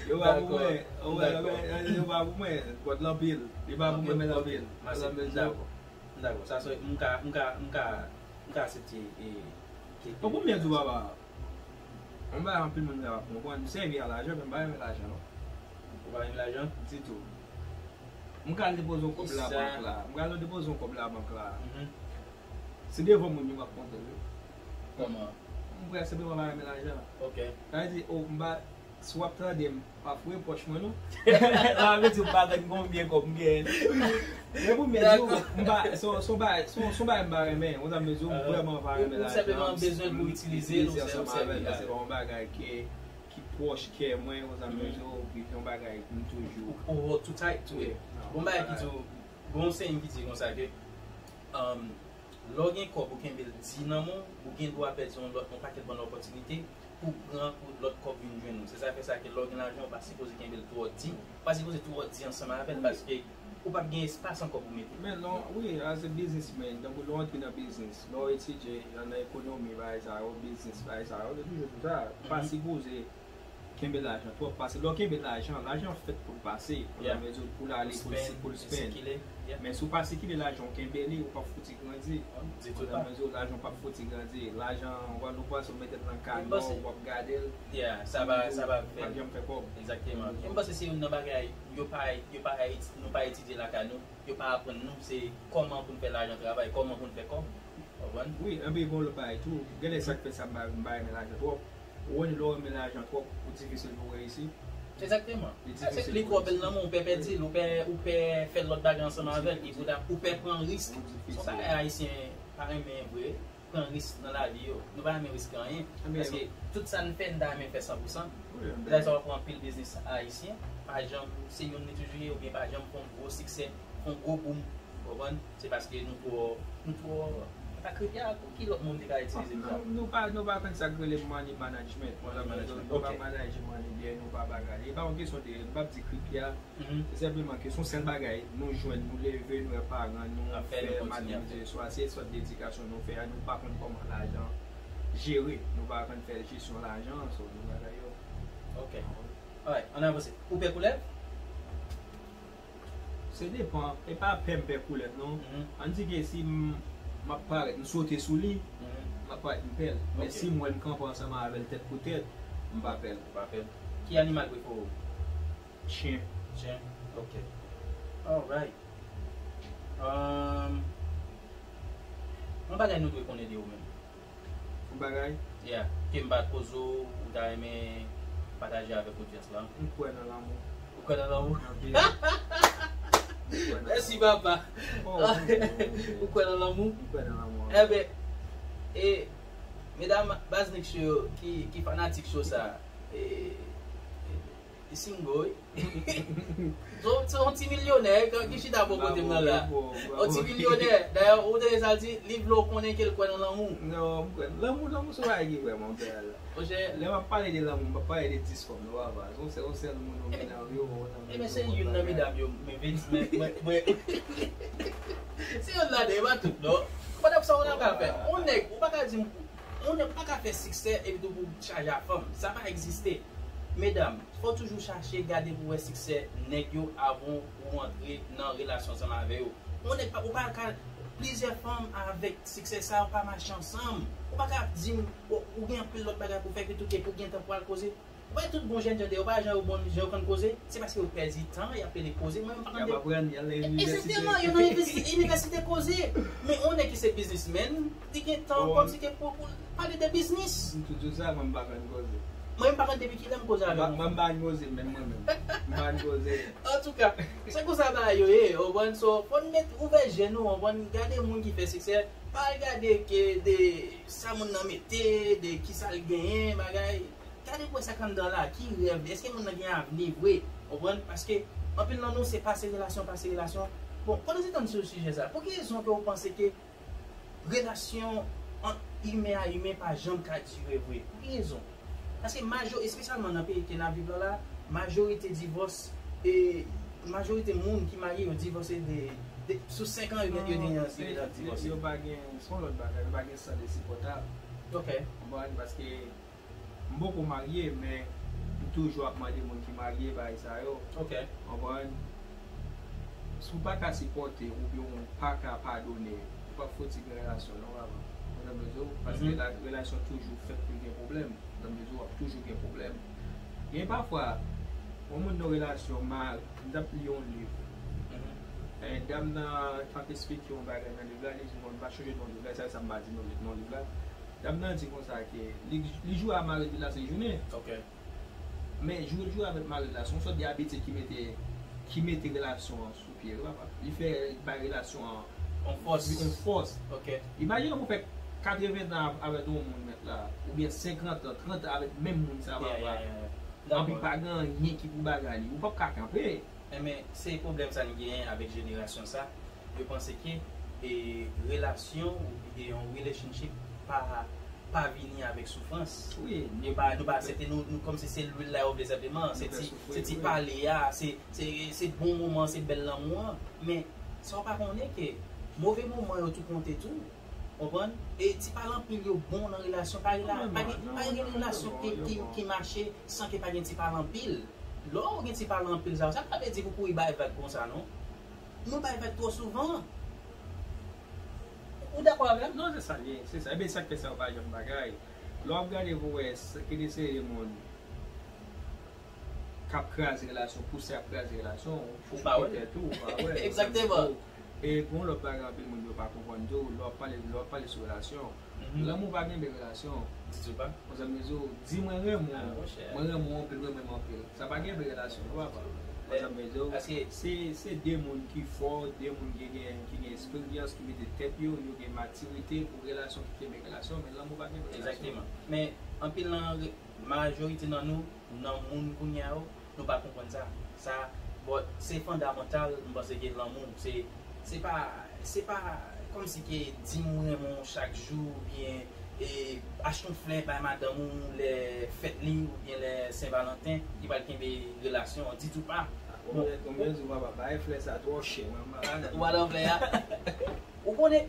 Yo pa pou mwen. Yo pa pou mwen. Kòb la anpil. Li pa pou mwen, men l anpil. M dakò. M dakò. Sa se, m ka, m ka, m ka, m ka aksepte e. Bon, pou m byen di w, papa, yon bagay anpil moun ka pa konprann, m sèvi a lajan, men m pa renmen lajan, non. Ou pa renmen lajan? Ditou. M ka al depoze yon kòb labank la. M ka al depoze yon kòb labank la. Se devan moun yo m ap konte l wi. Kòman? M prè senpleman pa renmen lajan. Ok. Sa vle di, oh, m pa, si w ap tande m, pa foure pòch mwen non. Sa vle di m pa konn konbyen kòb m genyen. Men pou m di w, m pa, se yon bagay, se yon bagay m pa renmen. Ou sa m di w, m vrèman pa renmen lajan. Ou senpleman bezwen l pou itilize l, ou itilize ansanm avè l, sèvi se pa yon bagay ki, ki pwòch kè mwen, ou sa m di w, pi se yon bagay m toujou. Ou hold too tight to it. Bon bagay ki di w, gon saying ki di konsa ke, um, lè w gen kòb ou kenbe l di nan men w, ou gen dwa pèdi yon lòt, yon pakèt bann opòtinite pou pran pou lòt kòb vin jwenn ou. Se sa k fè sa ke lè w gen lajan, ou pa sipoze kenbe l twò di, ou pa sipoze twò di ansanm avè l, paske ou p ap gen espas ankò pou mete. Men non, wi, as a businessman, tankou lè w antre nan biznis, lè w etidye nan ekonomi, bagay sa yo, biznis, bagay sa yo, yo toujou di w sa, ou pa sipoze kenbe lajan twòp, paske lè w kenbe lajan, lajan fèt pou l pase, ou sa m di w, pou l ale, pou l si, pou l spend. Men si w pa sikile lajan w kenbe li, ou p ap fouti grandi. Ou sa m di w, lajan p ap fouti grandi. Lajan, ou pa, ou pa sou mete l nan kanò, ou p ap gade l. Yeah, sa pa, sa pa fè. Ou p ap janm fè kòb. Egzakteman. E m panse se youn nan bagay yo pa, yo pa, nou pa etidye lakay nou, yo pa aprann nou, se kòman pou n fè lajan travay, kòman pou n fè kòb. Ou konprann? Wi, enben gon lòt bagay tou. Genlè sa k fè sa m pa, m pa renmen lajan twòp. Ou wè lè w renmen lajan twòp, ou difisil pou w reyisi. Egzakteman. Se pli twò bèl nan men w, ou pè pèdi l, ou pè, ou pè fè lòt bagay ansanm avè l, pi pou ta, ou pè pran risk. Se yon bagay ayisyen pa renmen vre, pran risk nan lavi yo. Nou pa renmen riske anyen. Paske tout sa n fè, n ta renmen fè san pou san. Se sa w ap wè anpil biznis ayisyen, pa janm, se youn li toujou ye, oubyen pa janm fè yon gwo siksè, fè yon gwo boom. Ou konprann? Se paske nou twò, nou twò, ata kripya, ki lòt mo m te ka itilize pou sa? Nou pa, nou pa konn sa k rele money management. Nou pa manaje money byen, nou pa bagay. E pa yon kesyon de, m p ap di kripya, se senpleman ke se yon sèl bagay nou jwenn, nou leve, nou wè paran nou fè, maten, midi, swa, se sòt dedikasyon nou fè a, nou pa konn kòman lajan jere, nou pa konn fè jesyon lajan, so, nou bagay yo. Ok. Alright, ann avanse. Ou pè koulèv? Se depan, e pa pè m pè koulèv non. Ann di ke si m, m ap parèt, m sote sou li, m ap parèt m pè l. Men si m wè l m kanpe ansanm avè l tèt pou tèt, m pa pè l. Pa pè l. Ki animal prefere w? Chen. Chen? Ok. Alright. Um, yon bagay nou dwe konnen de ou menm. Yon bagay? Yeah. Ke m pa t poze w, ou ta renmen pataje avèk odyans lan? M kwè nan lanmou. Ou kwè nan lanmou? Anpil. Mèsi papa. Oh, oh, oh, oh. Ou kwè nan lanmou? M kwè nan lanmou. Enben, e medam Baznik Show ki, ki fanatik show sa, e, e, e single wi. Se yon ti milyonè ki chita bò kote m nan la. Yon ti milyonè. Dayè, ou tande sa l di, li vle w konnen ke l kwè nan lanmou. Non, m kwè. Lanmou, lanmou se yon bagay ki vrèman bèl. Monchè, lè m ap pale de lanmou, m p ap pale de dis fanm non papa. Se yon sèl, yon sèl moun ou gen nan vi w. Ebyen, se youn nan medam yo, men, men, men, men. Se youn ladan, e pa tout non. Pandan sa, ou nan ka fè. Yon nèg, ou pa ka di m, yon nèg pa ka fè siksè epi tou pou chaje a fanm. Sa pa egziste. Medam, fò w toujou chache gade pou wè siksè nèg yo avan ou antre nan relasyon ansanm avè yo. Yon nèg pa, ou pa ka plizyè fanm avèk siksè sa yo pa mache ansanm. Ou pa ka di m, ou, ou gen anpil lòt bagay pou fè ki tou ke pou gentan pral koze. Ou wè tout bon jènjan de yo, pa jan yo bon, jan yo konn koze, se paske yo pèdi tan, y ap pede koze. Mwen menm pa konn de. Y ap aprann, y al nan inivèsite. Egzakteman, yo nan inivèsite, inivèsite koze. Men yon nèg ki se biznismenn, li gen tan kòmsi ke pou, pou pale de biznis. M toujou di w sa, mwen m pa konn koze. Mwen menm pa konn depi kilè m koze avèk yon fanm. Mwen m pa konn koze menm mwen menm. M pa konn koze. Antouka, se konsa bagay yo ye, ou konprann? So, fò n met ouvè je nou, ou konprann? Gade moun ki fè siksè, pa al gade ke de sa moun nan mete, de kisa l genyen, bagay. Gade pou wè sa k anndan la, ki rèv li, èske moun nan gen avni vre? Ou konprann? Paske anpil nan nou se pase relasyon, pase relasyon. Bon, pandan se tan n sou sijè sa, pou ki rezon ke w panse ke relasyon ant imen a imen pa janm ka dire vre? Pou ki rezon? Paske majo, espesyalman nan peyi ke n ap viv la la, majorite divòs, e majorite moun ki marye yo divòse de, de sou senk an yo gen, yo gen yon seri de divòs. Yo pa gen, se yon lòt bagay, yo pa gen sans de sipòtab. Ok. Ou konprann? Paske m poko marye, men m toujou ap mande moun ki marye bagay sa yo. Ok. Konprann? Si w pa ka sipòte oubyen w pa ka padone, ou p ap fouti gen relasyon non papa. Ou konprann sa m vle di w? Paske la, relasyon toujou fèt pou gen pwoblèm. Ou konprann sa m vle di w? W ap toujou gen pwoblèm. Gen pafwa, yon moun nan relasyon, ma, m t ap li yon liv. Eh, dam nan t ap esplike yon bagay nan liv la, li di, bon, m pa chonje non liv la, sa, sa m pa di non, non liv la. Dam nan di konsa ke li, li jou a mari li la se jounen. Ok. Men jou l jou avèk mari l la, se yon sòt de abitid ki mete, ki mete relasyon an sou pye, wi, papa. Li fè bay relasyon an yon fòs. Yon fòs. Ok. Imajine pou fè katreven tan avèk yon moun mèt la, oubyen senkant an, trant an avèk menm moun sa, papa. Yeah, yeah, yeah. Anpi pa gen anyen ki pou bagay li. Ou p ap ka kanpe. Enben, se pwoblèm sa n genyen avèk jenerasyon sa. Yo panse ke, e, relasyon, e, yon relationship pa, pa vini avèk soufrans. Wi. Nou pa, nou pa aksepte, nou, nou kòmsi se lwil la yo vle senpleman. Se ti, se ti pale a, se, se, se bon moman, se bèl lanmou an. Men, sa w pa konnen ke move moman yo tou konte tou. Konprann? E ti pale anpil yo bon nan relasyon. Pa, pa gen, pa gen relasyon ki, ki, ki mache san ke pa gen ti pale anpil. Lè w gen ti pale anpil sa, sa pa vle di pou kouri bay vag konsa, non. Nou bay vag twò souvan. Ou dakò avè m? Non, se sa l ye, se sa. Ebyen, sa k fè sa yo pa janm bagay. Lè w ap gade pou wè, s- ki de seri de moun k ap kraze relasyon, pouse ap kraze relasyon, ou pa wè tèt ou, ou pa wè. Egzakteman. E gon lòt bagay anpil moun yo pa konprann tou, lè w ap pale, lè w ap pale sou relasyon, lanmou pa kenbe relasyon. Ditou pa. Ou sa m di w, di mwen renmen w, mwen renmen w anpil, mwen renmen w anpil. Sa pa kenbe relasyon, non, papa. Ou sa m di w, se, se de moun ki fò, de moun ki gen, ki gen eksperyans, ki mete tèt yo, yo gen matirite pou relasyon ki kenbe relasyon, men lanmou pa kenbe relasyon. Egzakteman. Men anpil nan re- majorite nan nou, nan moun kounye a yo, nou pa konprann sa. Sa, bon, se fondamantal, m panse ke lanmou, se, se pa, se pa kòmsi ke di m renmen w chak jou, oubyen, e, achte yon flè bay madanm ou lè fèt li, oubyen lè Sen Valanten, ki pral kenbe relasyon an, ditou pa. Bon, konbyen, konbyen jou papa bay flè sa twò chè, mwen, m pa ladan. Ou pa nan flè a. Ou konnen,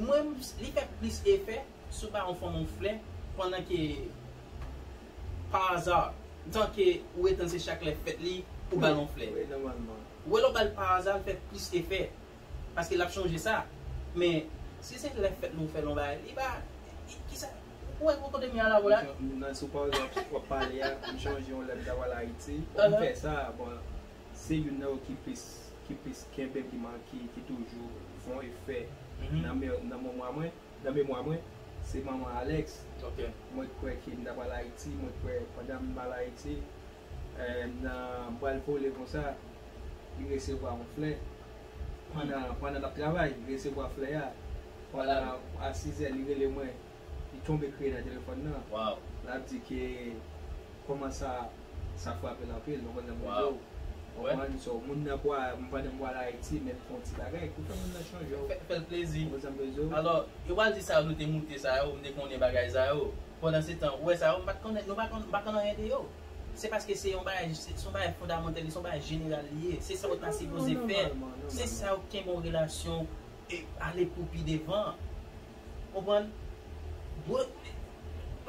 mwen, li fè plis efè si w ba yon fanm yon flè, pandan ke, pa aza, tan ke ou ret tann se chak lè fèt li, ou ba l yon flè. Wi, wi, nòmalman. Ou wè lè w ba l pa aza, l fè plis efè. Paske l ap chonje sa. Men, si se lè fèt li ou fè l yon bagay, li pa, li, kisa, ou wè kote m ye a la, la? Nan, si w pa aza, w ap pale a, m chonje yon lè m t ap al Ayiti. M fè sa, bon, se youn nan yo ki plis, ki plis kenbe m, ki man-, ki, ki toujou fè yon efè nan me-, nan memwa mwen. Nan memwa mwen, se manman Alex. Ok. Mwen kwè ke m t ap al Ayiti, mwen kwè pandan m al Ayiti, eh, nan, m pral vole konsa, li resevwa yon flè. Pandan, pandan l ap travay, li resevwa flè a. Pandan a sizè, li rele mwen, li tonbe kriye nan telefòn nan. L ap di ke kòman sa, sa frape l anpil, ou konprann sa m vle di w. Ou konprann? So, moun nan pwa, m pandan m pral Ayiti, men m fè yon ti bagay pou fè moun nan chanje w. Fè, fè l plezi. Ou konprann sa m vle di w? Alò, yo pral di sa yo, nou te moute sa yo, m te konnen bagay sa yo. Pandan se tan, ou wè sa yo, m pa t konnen, nou pa konn, m pa konn anyen de yo. Se paske se yon bagay, se, se yon bagay fondamantal, se yon bagay jeneral li ye. Se sa yo ta sipoze fè. Se sa yo kenbe yon relasyon e ale pou pi devan. Konprann? Bro,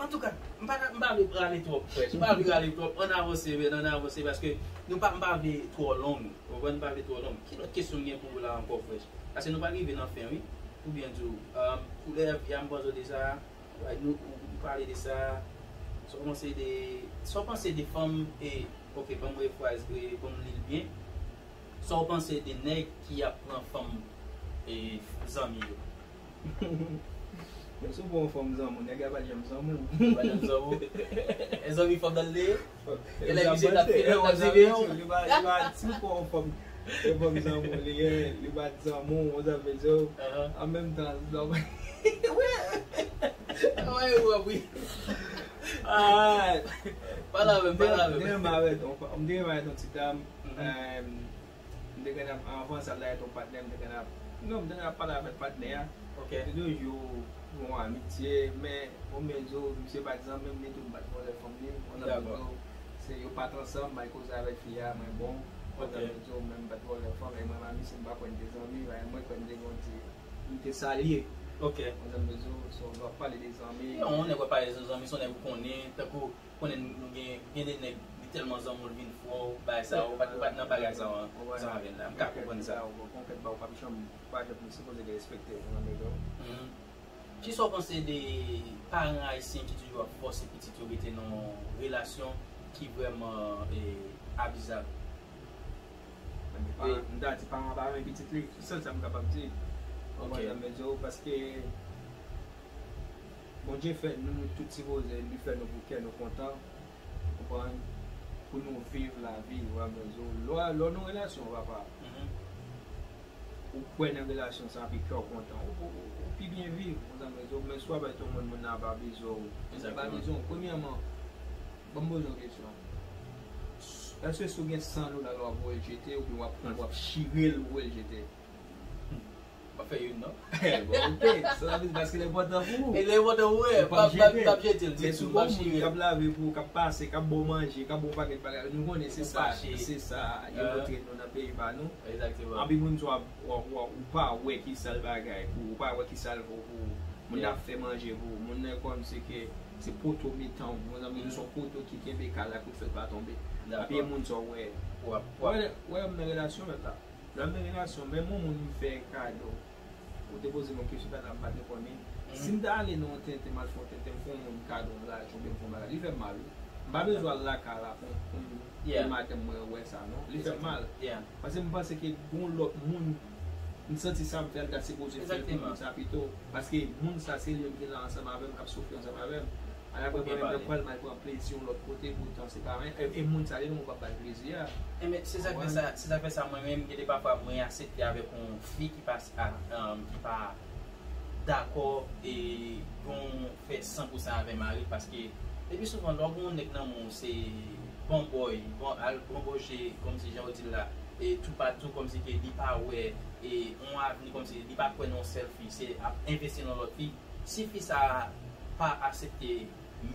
antouka, m pa, m pa vle rale twòp, frè. M pa vle rale twòp. Ann avanse, men, ann avanse, paske nou pa, m pa vle twò long. Konprann? M pa vle twò long. Ki lòt kesyon m gen pou ou la ankò, frè? Paske nou pral rive nan fen, wi. Pou byen di w, um, koulè vi a, m panse w deja, nou, ou, ou pale de sa. Sa w panse de, sa w panse de fanm, e, ok, ban m refraz, e, ban m li l byen. Sa w panse de nèg ki ap pran fanm, e, zanmi yo? Men si w pran yon fanm zanmi w, nèg la pa t janm zanmi w. Pa t janm zanmi w. E zanmi fanm nan li ye? E lè misye t ap file, l ap seve yo. Li pa, li pa di w pran yon fanm, yon fanm zanmi w, li ye, li pa t zanmi w, ou sa vle di w. An menm tan, lòm. Wi. Wi, wi, wi. Ah. Pale avè m, pale avè m. M te renmen avèk yon, m te renmen avèk yon ti dam, em, m te konn ap, anvan sa, l ta ret yon patnè, m te konn ap, non, m te konn ap pale avèk patnè a. Ok. Se toujou yon amitye, men, o mezon, misye pa t zanmi m, li tou m pa t vòlè fanm li, o mezon, se yo pa t ansanm, m al koze avèk fi a, mwen bon, o mezon, men m pa t vòlè fanm, e mwen, misye m pa kwè n te zanmi, mwen kwè n te gen yon ti, m te salye. Ok. O mezon, so, lè w ap pale de zanmi. Non, nèg w ap pale de zanmi, se yon nèg ou konnen, tankou, konnen nou gen, gen de nèg, li tèlman zanmi w, l vin fè w, bagay sa, ou pa t, ou pa t nan bagay sa, ansanm avè l la. M ka konprann sa. Ou konprann, ou pa janm, pa janm sipoze derespekte, ou konprann, nèg yo. Mhm. Kisa w panse de paran ayisyen ki toujou ap fòse pitit yo rete nan yon relasyon ki vrèman, e, abizab? Ebyen, pa M ta di paran pa renmen pitit li. Se sèl sa m kapab di. Ou konprann sa m vle di w? Paske Bondye fè nou, nou tout sipoze, li fè nou pou kè nou kontan. Ou konprann? Pou nou viv lavi, ou konprann sa m vle di w? Lè, lè w nan relasyon, papa, ou kwè nan relasyon sa, epi kè w kontan, ou, ou, ou pi byen viv, ou konprann sa m vle di w? Men si w ap avèk yon moun, moun nan ap abize w, moun nan ap abize w. Premyèman, ban m poze w kesyon. Èske si w gen san dola, w ap voye l jete, oubyen w ap pran, w ap chire l, voye l jete? M ap fè youn, non? Bon, ok. Sa vle di paske l enpòtan pou ou. E l enpòtan pou ou, wi. Ou p ap jete l ditou, m ap chire l. Men si w gen yon moun k ap lave pou ou, k ap pase, k ap ba w manje, k ap ba w pakèt bagay, nou konnen se sa, se sa yo montre nou nan peyi pa nou. Egzakteman. Anpil moun sa w ap, w ap, w ap, ou pa wè ki sa l bagay pou ou, ou pa wè ki sa l vo pou ou. Moun nan ap fè manje pou ou, moun nan kòmsi ke se poto mitan w, moun nan se yon poto ki kenbe kay la pou fè l pa tonbe. Dakò. Epi e moun sa w wè. W ap, w ap. Wè, wè, m nan relasyon mèt la. Lè m nan relasyon, menm yon moun m fè kado, ou te poze m yon kesyon talè a, m pa t reponn li. Si m ta ale nan yon tenten, m al fè yon tenten, m fè yon moun kado yon lajan oubyen m fè yon bagay, li fè m mal, wi. M pa bezwen al lakay la pou, pou m, pou madanm mwen wè sa, non. Li fè m mal. Paske m panse ke gon lòt moun, m santi sa m fè, l ta sipoze fè l pou moun sa pito. Paske moun sa, se li menm ki la ansanm avè m, k ap soufri ansanm avè m. Al apre mwen menm, mwen pral, m al pran plezi yon lòt kote, poutan se pa mwen. E, e moun sa li menm ou p ap ba l plezi a. Enben, se sa k fè sa, se sa k fè sa mwen menm, gen de pafwa mwen aksepte avèk yon fi ki pa, a, um, ki pa dakò e yon fè san pou san avè mari, paske le pi souvan lè w gen yon nèg nan men w, se bon boy, bon, al bon boje, kòmsi jan yo di l la, e toupatou, kòmsi ke li pa wè e yon avni, kòmsi li pa kwè nan yon sèl fi, se ap envesti nan lòt fi. Si fi sa a pa aksepte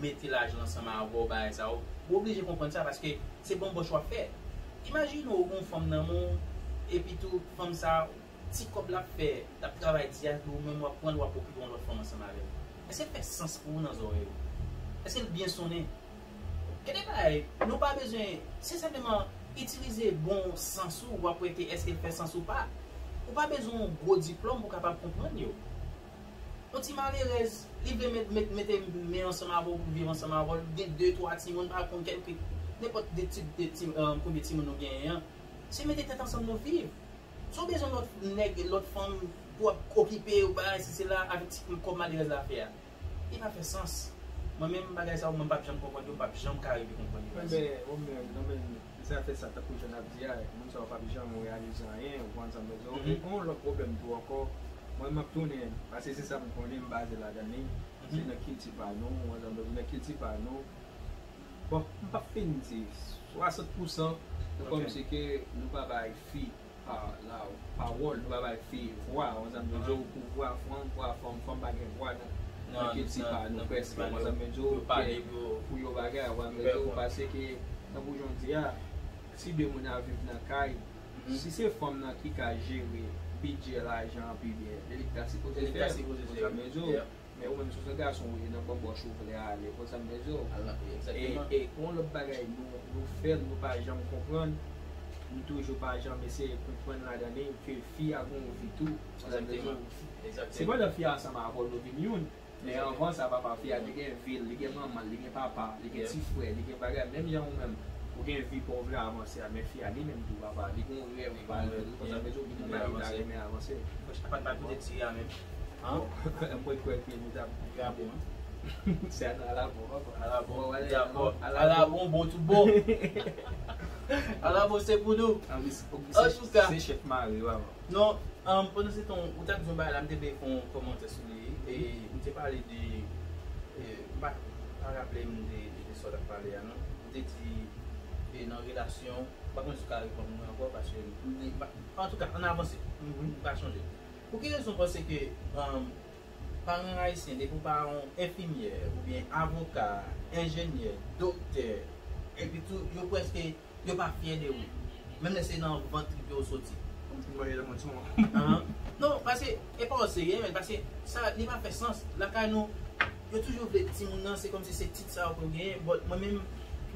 mete lajan ansanm avè w, bagay sa yo, ou oblije konprann sa, paske se banbòch w ap fè. Imajine w, ou gen yon fanm nan men w, epi tou, fanm sa a, ti kòb l ap fè, l ap travay di a, epi ou menm w ap pran l, w ap okipe yon lòt fanm ansanm avè l. Èske l fè sans pou ou nan zòrèy ou? Èske l byen sonnen? Gen de bagay, nou pa bezwen, se senpleman itilize bon sans ou, w ap wè ke èske l fè sans ou pa. Ou pa bezwen yon gwo diplòm pou w kapab konprann yo. Yon ti malerèz, li vle met, met, mete men ansanm avè w pou viv ansanm avè w, li gen de, twa timoun, pa konn kèlke, nenpòt de tip de ti, eh, konbyen timoun nou genyen an. Se mete tèt ansanm nou viv. Si w bezwen lòt nèg, lòt fanm pou ap okipe w, bagay si se la, avèk ti kòb malerèz la fè a, li pa fè sans. Mwen menm, bagay sa yo, mwen m p ap janm konprann yo, m p ap janm ka rive konprann yo. Enben, mwen menm, non, men, se sa fè sa, tankou jan n ap di a, moun sa yo p ap janm reyalize anyen, ou konprann sa m vle di w? E yon lòt pwoblèm tou ankò, mwen m ap tounen, paske se sa m konnen, m baze ladan li, se nan kilti pa nou, ou konprann sa m vle di w, nan kilti pa nou, bon, m p ap fin di, swasant pousan, nou kòmsi ke nou pa bay fi pa, la, pawòl, nou pa bay fi vwa, ou konprann sa m vle di w, pou vwa fanm, vwa fanm, fanm pa gen vwa nan, nan kilti pa nou, prèske, ou konprann sa m vle di w, pou yo bagay, ou konprann sa m vle di w, paske, tankou jan w di a, si de moun ap viv nan kay, si se fanm nan ki ka jere bidjè lajan an pi byen, se li ki ta sipoze fè l, ou konprann sa m vle di w. Men ou menm, si w se gason, ou ye nan banbòch ou vle ale, konn sa m vle di w. E, e yon lòt bagay, nou, nou fè l, nou pa janm konprann, nou toujou pa janm eseye konprann ladan li, ke fi a gon vi tou, konn sa m vle di w. Se pandan fi a ansanm avè w nou vin youn, men anvan sa, papa, fi a te gen vi l, li gen manman l, li gen papa l, li gen ti frè, li gen bagay, menm jan ou menm, ou gen vi pa w vle avanse a, men fi a li menm tou, papa, li gen yon rèv pa l, konn sa m vle di w, li gen bagay li ta renmen avanse. Fòk sa pa t ba kote ti a menm. An? Mwen kwè ke nou t ap. Alabon, an? Se a nan Alabon ankò. Alabon, Alabon, bon tout bon. Alabon, se pou nou. Antouka. Se chèf mare yo avan. Non, um, pandan se tan, ou t ap di yon bagay la, m te vle fè yon kòmantè sou li. E, m te pale de, e, m pa, pa raple m de, de, de sa w t ap pale a, non. Ou te di, e, nan relasyon, m pa konnen si w ka reponn mwen ankò, paske m, m, antouka, ann avanse. M pa chonje. Pou ki rezon w panse ke, um, paran ayisyen, depi w pa yon enfimyè, oubyen avoka, enjenyè, doktè, epi tou, yo prèske, yo pa fyè de ou. Menm lè se nan vant trip yo w soti. Kòm si m voye nan mwen sou mwen. Ahan. Non, paske, e pa w serye, men paske sa, li pa fè sans. Lakay nou, yo toujou vle timoun nan, se kòmsi se tit sa yo pou yo genyen. But mwen menm,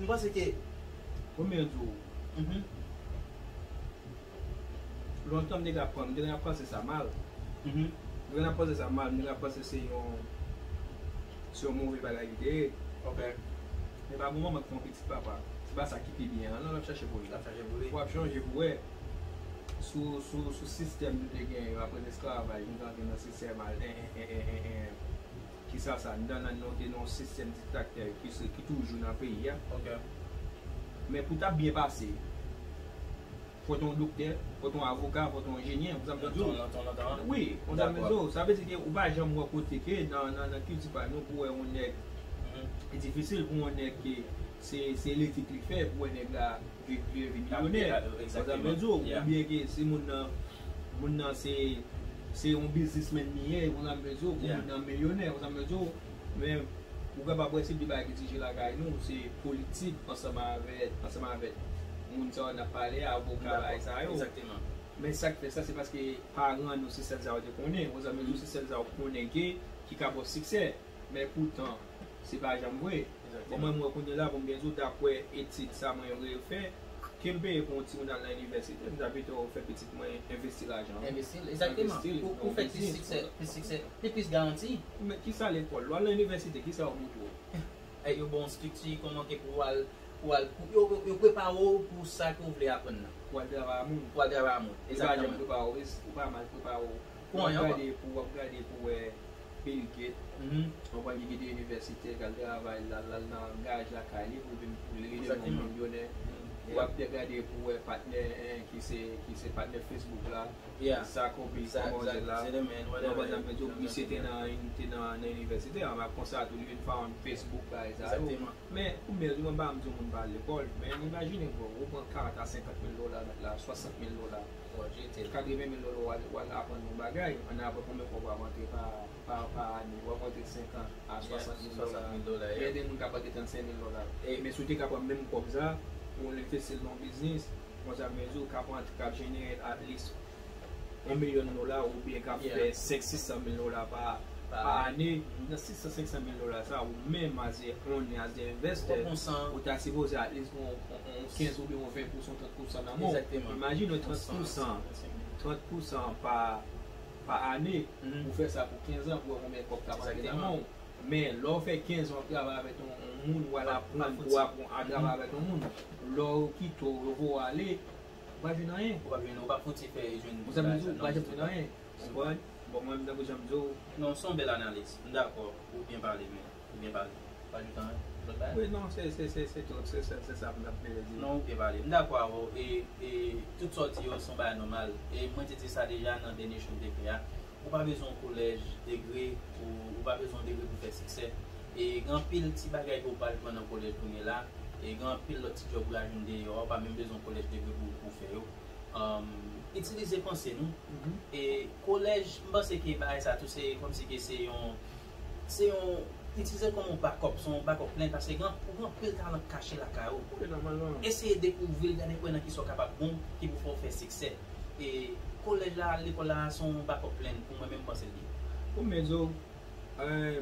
m panse ke. Premye jou. Mhm. Lontan m te ka pran, m te ka panse sa mal. Mhm. M te ka panse sa mal, m te ka panse se yon, se yon move bagay li te ye. Ok. Men pa gon manman k fè yon pitit papa. Se pa sa ki pi byen an, non, l ap chache pou li. L ap chache pou li. W ap chanje pou wè. sou, sou, sou sistèm nou te gen yo, apre lesklavaj, nou te antre nan sistèm al, en, en, en, en, en, en, kisa sa, nou te nan, nou te nan yon sistèm diktatè ki, se, ki toujou nan peyi a. Ok. Men pou ta byen pase, fò te yon doktè, fò te yon avoka, fò te yon enjenyè, ou sa m di w. Lontan, lontan, lontan. Wi, ou sa m di w. Sa vle di ke ou pa janm wè kote ke nan, nan, nan kilti pa nou pou wè yon nèg, Mhm. li difisil pou yon nèg ke se, se elektrik li fè, pou wè nèg la vin, vin, vin milyonè. Ap, ap, Ou sa m exactement. di w, Yeah. oubyen ke si moun nan, moun nan se, se yon biznismenn li ye, ou sa m di w, pou Yeah. moun nan milyonè, ou sa m di w, men ou kapab wè se de bagay ki dirije lakay nou, se politik ansanm avèk, ansanm avèk moun sa yo n ap pale, avoka, bagay sa yo. Exactement. Men sa k fè sa, se paske paran nou se sèl sa yo te konnen. Ou sa m di w, se sèl sa yo konnen ke, ki ka ba w siksè. Men poutan, se pa janm vre. Bon, Exactement. Mwen, mwen kounye la, pou m byen di w, daprè etid sa mwen refè, ke m peye pou yon timoun al nan inivèsite, m ta pito fè pitit mwen envesti lajan. Envesti, exactement. Envesti Pou, pou nan fè plis biznis, siksè, plis siksè, pi plis garanti. Men kisa lekòl? Lè w al nan inivèsite, kisa yo montre w? E yo bon strikti, kòman ke pou al, pou al, pou, yo, yo, yo prepare w pou sa ke w vle aprann nan. Pou al travay a moun. Pou al travay a moun. Li pa janm Exactement. prepare w, li pa mal prepare w. Pou W ap anyen ankò. Gade pou, w ap gade pou wè Bill Gates, Mhm. w ap wè li kite inivèsite, k al travay, l al, l al nan garaj lakay li pou vin, pou li vin yon Exactement. milyonè. Mhm. W ap gade pou wè patnè, en, ki se, ki se patnè Facebook la. Yeah. Zuckerberg, Sa, kòman w di l la. Zuckerberg, Ou whatever. konprann sa m vle di w, misye te nan, te nan, nan inivèsite, an, men konsa tou, li vin found Facebook, bagay sa yo. Exactement. Men, pou mwen, mwen pa m di moun pa al lekòl, men imajine, bro, ou pran karant a senkant mil dola, mèt la, swasant mil dola, Bon, jete l. katreven mil dola, w al, w al aprann yon bagay, ann apre konbyen fwa w ap antre pa, pa, pa ane, w ap antre senk an a swasant mil dola. Swasant mil dola, Gen yeah. De moun k ap antre trannsenk mil dola. E- Men si w te ka pran menm kòb sa, pou w envesti l nan yon biznis, konsa mezon k ap antre, k ap jenere at least yon milyon dola oubyen k ap Yeah. fè senk, sis san mil dola pa, Pa pa ane. ane, nan sis san, senk san mil dola sa, ou menm as a owner, as a investor, Ou pran san. ou ta sipoze at least pran yon, yon, yon kenz oubyen yon ven pousan, trant pousan nan men w. Exactement. Imajine yon trant pousan, trant pousan pa, pa ane, Mhm. ou fè sa pou kenz an, pou wè konbyen kòb k ap antre nan men w. Men, lè w fè kenz an w ap travay avèk yon, yon moun, w al Pa, aprann pa pou fouti. aprann a travay avèk yon moun, lè w kite w, yo voye w ale, ou pa jwenn anyen. Ou pa jwenn, ou pa fouti fè jwenn Ou sa m di w, bagay ou pa sa, janm non, jwenn anyen. Ou konprann? Bon, mwen menm tankou jan m di w. Non, se yon bèl analiz. M dakò. Ou byen pale, men. Ou byen pale. Pa di tan, lòt bagay? Wi, non, se, se, se, se tout. Se, se, se sa m t ap vle di. Non, ou byen pale. M dakò avè w. E, e tout sa w di yo, se yon bagay nòmal. E mwen te di sa deja nan dènye show m te fè a. Ou pa bezwen yon kolèj degre pou, ou pa bezwen yon degre pou fè siksè. E gen anpil ti bagay ke w pral jwenn nan kolèj kounye la. E gen anpil lòt ti djòb ou pral jwenn deyò a, ou pa menm bezwen yon kolèj degre pou, pou fè yo. Um, itilize panse nou. Mhm. E kolèj, m panse ke bagay sa tou se kòmsi ke se yon, se yon, itilize l kòm yon backup, se yon backup plan, paske gen, ou gen anpil talan kache lakay ou. Wi, nòmalman. Eseye dekouvri l, gade pou wè nan kisa w kapab bon, ki pou fè w fè siksè. E kolèj la, lekòl la, se yon backup plan pou mwen menm, m panse l ye. Pou mwen di w, eh,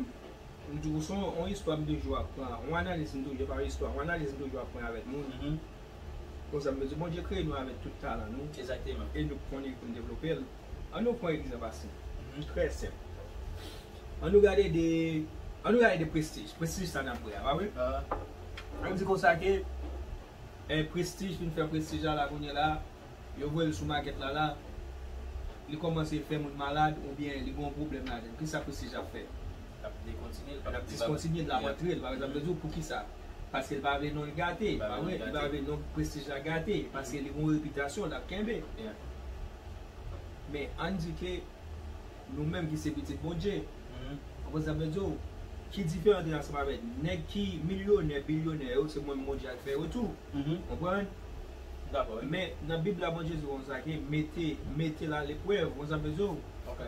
m di w, se yon, yon istwa m toujou ap pran, yon analiz m toujou, pa istwa, yon analiz m toujou ap pran avèk moun. Mhm. Konsa m di, Bondye kreye nou avèk tout talan nou. Egzakteman. E nou konnen pou n devlope l. Ann nou pran egzanp a senp. Mhm. Trè senp. Ann nou gade de, ann nou gade de Prestige. Prestige sa n ap wè a, pa vre? Ah, Ann di konsa ke, eh, Prestige, fin fè Prestige la, la kounye la, yo voye l sou makèt la, la, li kòmanse fè moun malad oubyen li gen yon pwoblèm ladan l. Kisa Prestige ap fè? l ap dekontinye l, L ap diskontinye l, l ap antre l. Pa egzanp, yo di w poukisa? Paske l pa vle non l gate, pa vre? Li pa vle non Prestige la gate, paske li gen yon repitasyon l ap kenbe. Yeah. Men ann di ke nou menm ki se pitit Bondye, Mhm. ou konprann sa m vle di w? Ki diferan antre ansanm avèk nèg ki milyonè, bilyonè yo, se mwen menm Bondye k fè yo tou. Mhm. Konprann? Dakò, wi. Men nan Bib la, Bondye di konsa ke mete, mete l aleprèv, ou konprann sa m vle di w? Ok.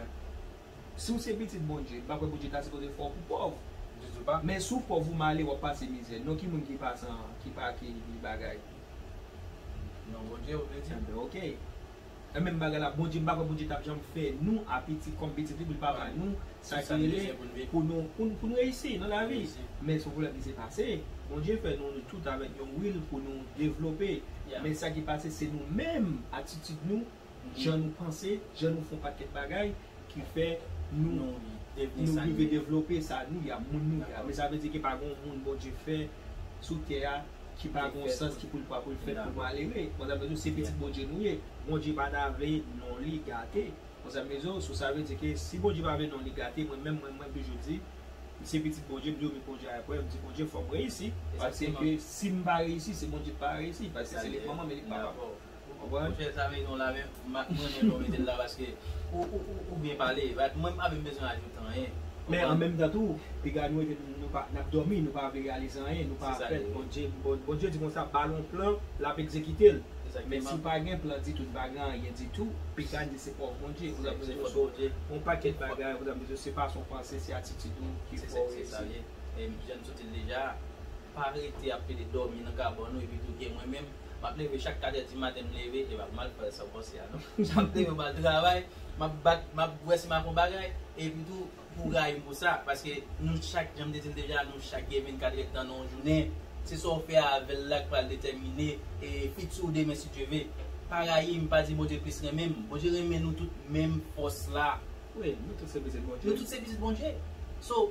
Si w se pitit Bondye, m pa kwè Bondye ta sipoze fè w pou pòv. Ditou pa. Men si w pòv, ou malere, w ap pase mizè. Non, ki moun ki pa san, ki pa, ki, ki bagay? Non, Bondye, ou vle di? Enben, ok. E menm bagay la, Bondye, m pa kwè Bondye t ap janm fè nou a pitit, kòm pitit li, pou l pa ba nou sa ki rele pou nou, pou nou, pou nou reyisi nan lavi. Men se yon pwoblèm ki se pase. Bondye fè nou, nou tout avèk yon will pou nou devlope. Men sa ki pase, se nou menm, atitid nou, jan nou panse, jan nou fè yon pakèt bagay ki fè nou, nou rive devlope sa nou ye a, moun nou ye a. Men sa vle di ke pa gen yon moun Bondye fè sou tè a ki pa gon sans, ki pou l pa pou l fèt pou l malere. Konn sa m vle di w, se pitit Bondye nou ye. Bondye pa ta vle non li gate. Konn sa m vle di w, so sa vle di ke si Bondye pa vle non li gate, mwen menm, mwen, mwen toujou di, m se pitit Bondye, m di w, men Bondye a prè, m di Bondye fò m reyisi. Paske ke si m pa reyisi, se Bondye k pa reyisi. Paske se li k manman, men li k papa. Konprann? Monchè, sa vle di w la, men, m renmen jan w mete l la, paske ou, ou, ou, ou byen pale. Mwen, m pa menm bezwen ajoute anyen. Men an menm tan tou, piga nou rete, nou pa, n ap dòmi, nou pa vle reyalize anyen, nou pa fèt. Bondye, Bon- Bondye di konsa, ba l yon plan, l ap egzekite l. Men si w pa gen plan ditou, n pa gen anyen ditou, piga n di se pòv Bondye. Yon pakèt bagay, se pa sa w panse, se atitid ou ki fè w reyisi. E jan n sot di l deja, pa rete ap plede dòmi nan kabann ou, epi tou ke mwen menm, m ap leve chak kat è di maten, m leve, e pa pou m al fè sa w panse a, non. M ap leve, m al travay, m ap bat, m ap wè si m ap fè yon bagay, epi tou, pou rayi m pou sa, paske nou chak, jan m te di l deja, nou chak gen vennkat èdtan nan yon jounen. Se sa w fè avè l la k pral detèmine, e, fiti w demen, si Dye ve. Pa rayi m, pa di Bondye plis renmen m. Bondye renmen nou tout menm fòs la. Wi, nou tout se pitit Bondye. Nou tout se pitit Bondye. So,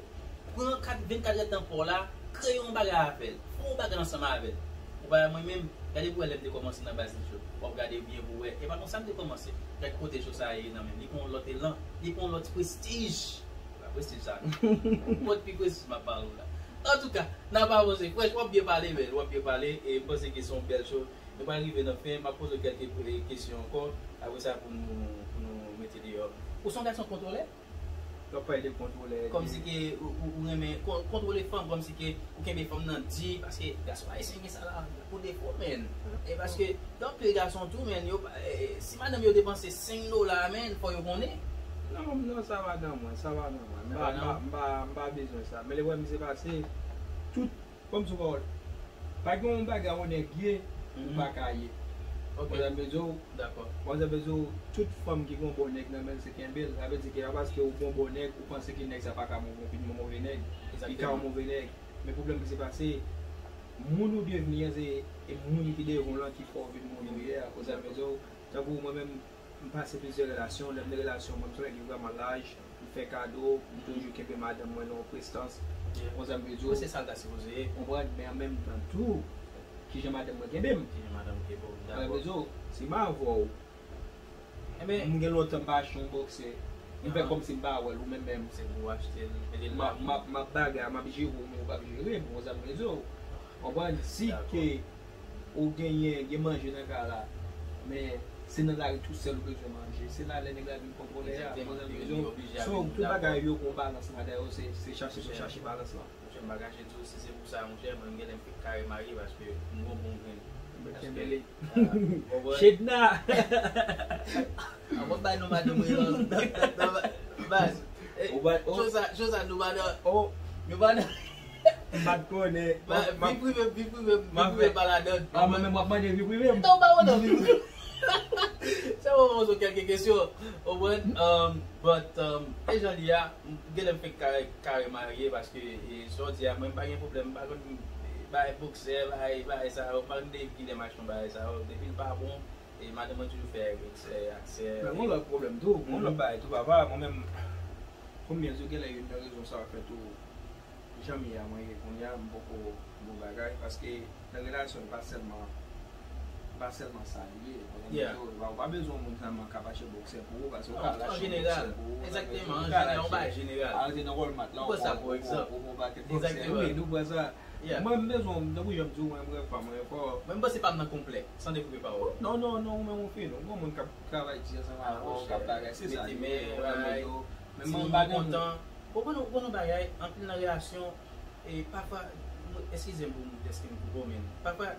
pran kat, vennkat èdtan pa w la, kreye yon bagay avè l. Fè yon bagay ansanm avè l. Ou pa wè mwen menm, gade pou w wè lè m te kòmanse nan Baz Nèt yo. W ap gade byen pou w wè. E pa konsa m te kòmanse. Gad kote cho sa ye nan men m. Li pran yon lòt elan. Li pran yon lòt prestij. Se pa prestij sa, non. Yon lòt pi prestij m ap pale w la. Antouka, n ap avanse. Fresh, w ap byen pale, men. W ap byen pale. E m panse ke se yon bèl cho. Nou pral rive nan fen, m ap poze w kèlke, e, kesyon ankò. Apre sa, pou nou, pou nou mete deyò. Ou se yon gason kontwolè? Lè w pale de kontwolè, kòmsi ke ou, ou, ou renmen kon- kontwole fanm, kòmsi ke ou kenbe fanm nan di, paske gason ayisyen gen sa la pou defo, men. E paske gen anpil gason tou, men, yo pa- e, si madanm yo depanse senk dola, men, fò yo konnen. Non, non, sa madanm mwen, sa madanm mwen. M pa, m pa, m pa, m pa bezwen sa. Men lè w wè misye pase, tout Kòmsi w pa wè, pa gen yon bagay yon nèg ye, ou pa ka ye. Ou konprann sa m vle di w? Ou konprann sa m vle di w? Tout fanm ki gen yon bon nèg nan men l, se kenbe l. Sa vle di ke pa paske ou gen yon bon nèg, ou panse ke nèg sa pa ka yon bon, yon move nèg. Li ka yon move nèg. Men pwoblèm ki se pase, moun ou devni an, se e moun ki devan w lan ki fè w vin moun ou ye a. Ou konprann sa m vle di w? Tankou mwen menm, m pase plizyè relasyon, lè m nan relasyon, mwen, m se yon nèg ki vrèman laj, m fè kado, m toujou kenbe madanm mwen nan yon prestans. Ou konprann sa m vle di w? Mwen se sa l ta sipoze ye. Konprann, men an menm tan tou, kijan madanm mwen kenbe m? Kijan madanm kenbe w? Konprann sa m vle di w? Si m avè w, m gen lontan m pa achte yon bòksè, m fè kòmsi m pa wè l, ou menm menm. Se pou w achte l, mete l la. M ap, m ap, m ap bagay, m ap jere w, men ou p ap jere m, ou konprann sa m vle di w? Konprann? Si ke ou genyen, gen manje nan kay la, men se nan lari tousèl ou bezwen manje. Se la lè nèg la vin kontwole a. Ou konprann sa m vle di w? So, tout bagay yo gen yon balans ladan yo, se, se chache pou chache balans lan. Monchè, m pa kache di w, si se pou sa, monchè, mwen, m genlè m fèk kare marye paske m gon bon grenn. Paske, ah, ou konprann? Chedna! An mwen bay non madanm mwen nan, nan, nan, baz. Eh, cho sa, cho sa, nou pa nan, nou pa nan. M pa t konnen. Vi prive, vi prive, vi prive pa ladan. Ah, mwen menm w ap mande vi prive m. Non, m pa mande vi prive. Se mwen poze w kèlke kesyon. Ou konprann? Um, but, um, e jan li a, m genlè m fèk kare, kare marye paske, e, jan w di a, mwen m pa gen pwoblèm, m pa konn, e, bay bòksè, bay, bay sa yo, m pa konn de kilè m achte yon bagay sa yo, depi l pa bon, e madanm mwen toujou fè aksè, aksè. Men gon lòt pwoblèm tou, gon lòt bagay tou, papa, mwen menm, konbyen di w genlè youn nan rezon sa fè tou, jan m ye a, mwen ye kounye a, m poko bon bagay, paske nan relasyon, e pa sèlman, e pa sèlman sa l ye, konbyen di w, ou pa bezwen yon moun sèlman k ap achte bòksè pou ou, paske ou ka al achte yon bòksè pou ou, egzakteman, an jeneral, yon bagay jeneral. Al rete nan Walmart la, ou pran sa pou egzanp. Ou pran yon pakèt bòksè, wi, nou pran sa. Mwen, m bezwen, tankou jan m di w, mwen, m renmen fanm, mwen fò. Mwen, m panse pa m nan konplè, san dekoupe pawòl. Non, non, non, ou menm ou fin, ou gon moun k ap travay di ansanm avè w, k ap bagay, se sa li ye, ou renmen yo. Men mwen, m pa gen moun. Ou konn, ou konn yon bagay, anpil nan relasyon, e pafwa, nou, eskize m pou m, dèske m koupe w, men pafwa,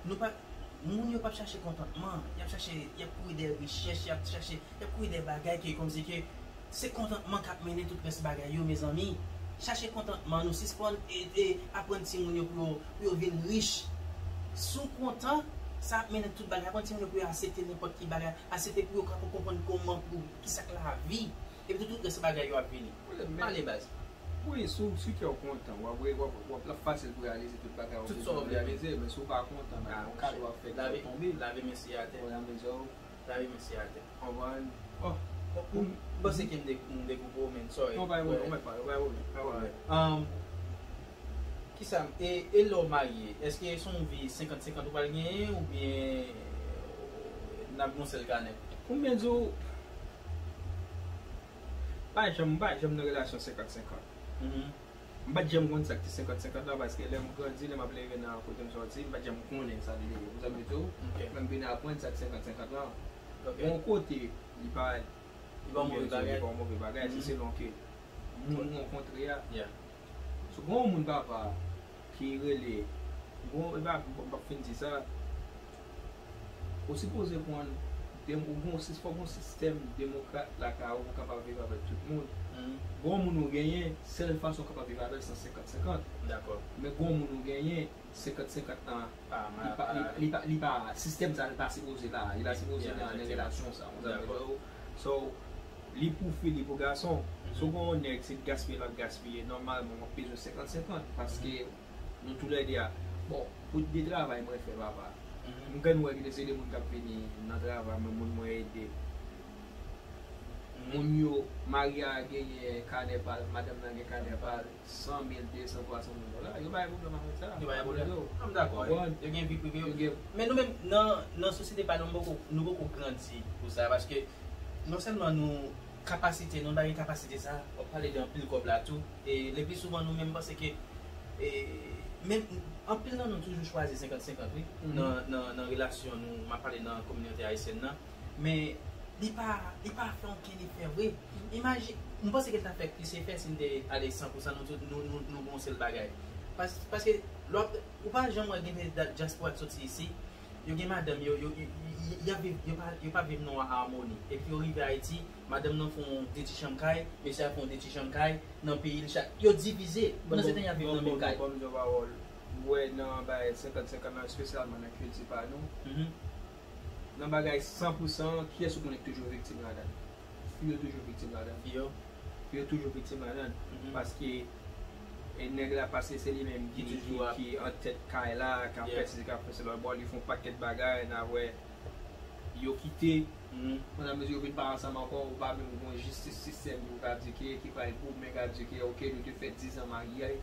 nou pa, moun yo p ap chache kontantman, y ap chache, y ap kouri dèyè richès, y ap chache, y ap kouri dèyè bagay ke kòmsi ke se kontantman k ap mennen tout rès bagay yo, mezanmi. Chache kontantman nou, sispann e, e, aprann timoun yo pou yo, pou yo vin rich. Si w kontan, sa ap mennen tout bagay. Aprann timoun yo pou yo aksepte nenpòt ki bagay, aksepte pou yo ka konprann kòman pou, kisa k lavi. Epi tou, tout rès bagay yo ap vini. Pale, baz. Wi, si w, si kè w kontan, w ap, w ap, w ap, l ap fasil pou w reyalize tout bagay ou bezwen reyalize, men si w pa kontan, bagay yon kado w ap fè kè w tonbe. Lave men siye atè. Lave men siye atè. Konprann? M panse ke m de-, m dekoupe w, men sorry. Non, pa gen pwoblèm, pa gen pwoblèm, pa gen pwoblèm. Um, Kisa, e, e lè w marye, èske se yon vi senkant senkant ou pral genyen oubyen n ap gen yon sèl kanè? Pou m byen di w, pa janm, m pa janm nan relasyon senkant senkant. M pa t janm konn sa k te senkant senkant la, paske lè m grandi, lè m ap leve nan kote m sòti, m pa t janm konnen sa te ye. Ou konprann sa m vle di w? Lè m vin aprann sa k senkant senkant la. Bon kote, li pa li pa yon move bagay. Li pa yon move bagay, se selon ke moun ou rankontre a. So, gen yon moun, papa, ki rele, bon, e pa, m p ap fin di sa, ou sipoze konn, dem- ou gen, fòk gen yon sistèm demokrat lakay ou pou kapab viv avèk tout moun. Gen yon moun ou genyen, sèl fason ou kapab viv avè l se senkant senkant. Men gen yon moun ou genyen, senkant senkant nan, li pa, li, li pa, li pa, sistèm sa li pa sipoze la, li pa sipoze nan, nan relasyon sa, ou konprann sa m vle di w? So, li pou fi, li pou gason. Si w gen yon nèg, se gaspiye l ap gaspiye, nòmalman w ap bezwen senkant senkant, paske nou toulède a, bon, pou de travay mwen fè, papa, m konn wè gen de, se de moun k ap vini nan travay mwen, moun mwen ede. Moun yo, mari a genyen kanè pa l, madanm nan gen kanè pa l, san mil, de san, twa san mil dola, yo pa gen pwoblèm avèk sa. Yo pa gen pwoblèm. M dakò, yo gen vi prive yo. Men nou menm, nan, nan sosyete pa nou, nou poko, nou poko grandi pou sa, paske non sèlman nou, kapasite, nou pa gen kapasite sa, w ap pale de anpil kòb la tou, e le pli souvan nou menm panse ke, e, menm, anpil nan nou toujou chwazi senkant senkant, wi, nan, nan, nan relasyon nou, m ap pale nan kominote ayisyèn nan, men li pa, li pa fè okenn efè vre. Imaji-, m panse ke l ta fè plis efè si n te ale san pou san, nou tout, nou, nou, nou gen yon sèl bagay. Pas-, paske lè w ap, ou pa janm wè gen de dyaspora k soti isi, yo gen madanm yo, yo, yo, y ap viv, yo pa, yo pa viv nan yon amoni. Epi yo rive Ayiti, madanm nan fè yon de ti chanm kay, mesye a fè yon de ti chanm kay, nan peyi l chak, yo divize, pandan se tan y ap viv nan menm kay. Ban m di w pawòl, m wè nan bagay senkant senkant nan, espesyalman nan kilti pa nou, nan bagay san pou san, kiyès ou konnen ki toujou viktim ladan l? Fi yo toujou viktim ladan l. Fi yo. Fi yo toujou viktim ladan l. Paske, e, nèg la pase se li menm ki, ki, ki antèt kay la, k ap fè sesi, k ap fè sela. Bon, li fè yon pakèt bagay, n a wè yo kite. Pandan mezi yo vin pa ansanm ankò, ou pa menm gon jistis sistèm ki pou ka di ke, ki pral goumen, ka di ke, oke, nou te fè diz an marye,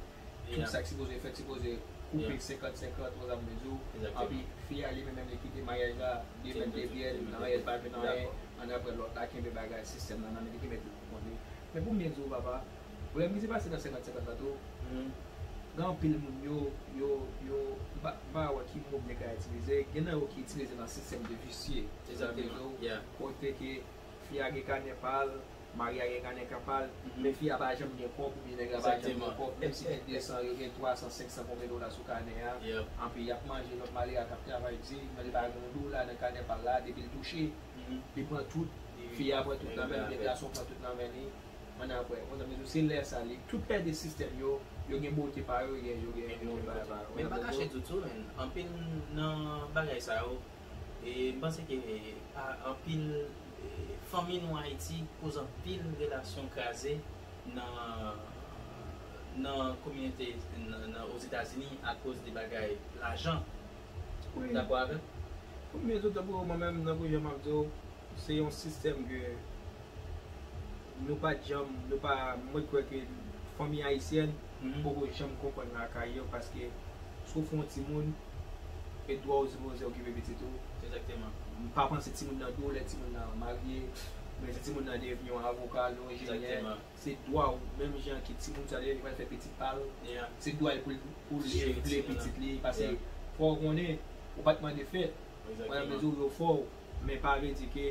tout sa k sipoze fèt, sipoze koupe senkant senkant, ou konprann sa m vle di w. Epi fi a li menm, menm li kite maryaj la, de men de pye, nan anyen, l pa jwenn anyen, annapre lòt la kenbe bagay sistèm nan nan men li, ki mete l pou kont li. Men pou m byen di w, papa, pwoblèm ki te pase nan senkant senkant la tou, gen anpil moun yo, yo, yo, m pa, m pa wè ki mo m te ka itilize, gen nan yo ki itilize nan sistèm de visye, kote ke fi a gen kanè pa l, mari a gen kanè pa l, men fi a pa janm gen kòb, oubyen nèg la pa janm gen kòb, menm si gen de san, yo gen twa san, senk san, konbyen dola sou kanè a, anpi y ap manje lòt malere a k ap travay di, men li pa gen yon dola nan kanè pa l la, depi l touche, li pran tout, fi a pran tout nan men li, oubyen gason pran tout nan men li, annapre, ou konprann sa m vle di w, se lè sa, li, tout lè de sistèm yo, yo gen bote pa yo, yo gen, yo gen, yo gen bagay pa yo. Men m pa kache di w tou, men, anpil nan bagay sa yo, e m panse ke, e, pa anpil, e, fanmi nou Ayiti koz anpil relasyon kraze nan, nan kominote, nan, nan Ozetazini akoz de bagay lajan. Ou dakò avè m? Wi, men tankou mwen menm, tankou jan m ap di w, se yon sistèm ke nou pa t janm, nou pa, mwen kwè ke fanmi ayisyèn poko janm konprann lakay yo, paske si w fè yon timoun, e dwa w sipoze okipe pitit ou. Egzakteman. M pa panse timoun nan dwe lè timoun nan marye, men si timoun nan devni yon avoka, yon enjenyè, se dwa w, menm jan ke timoun sa li, li pral fè pitit pa l, se dwa l pou l, pou l vle pitit li, paske fò w konnen, ou pa t mande fèt. Mwen, m di w yo fè w, men pa vle di ke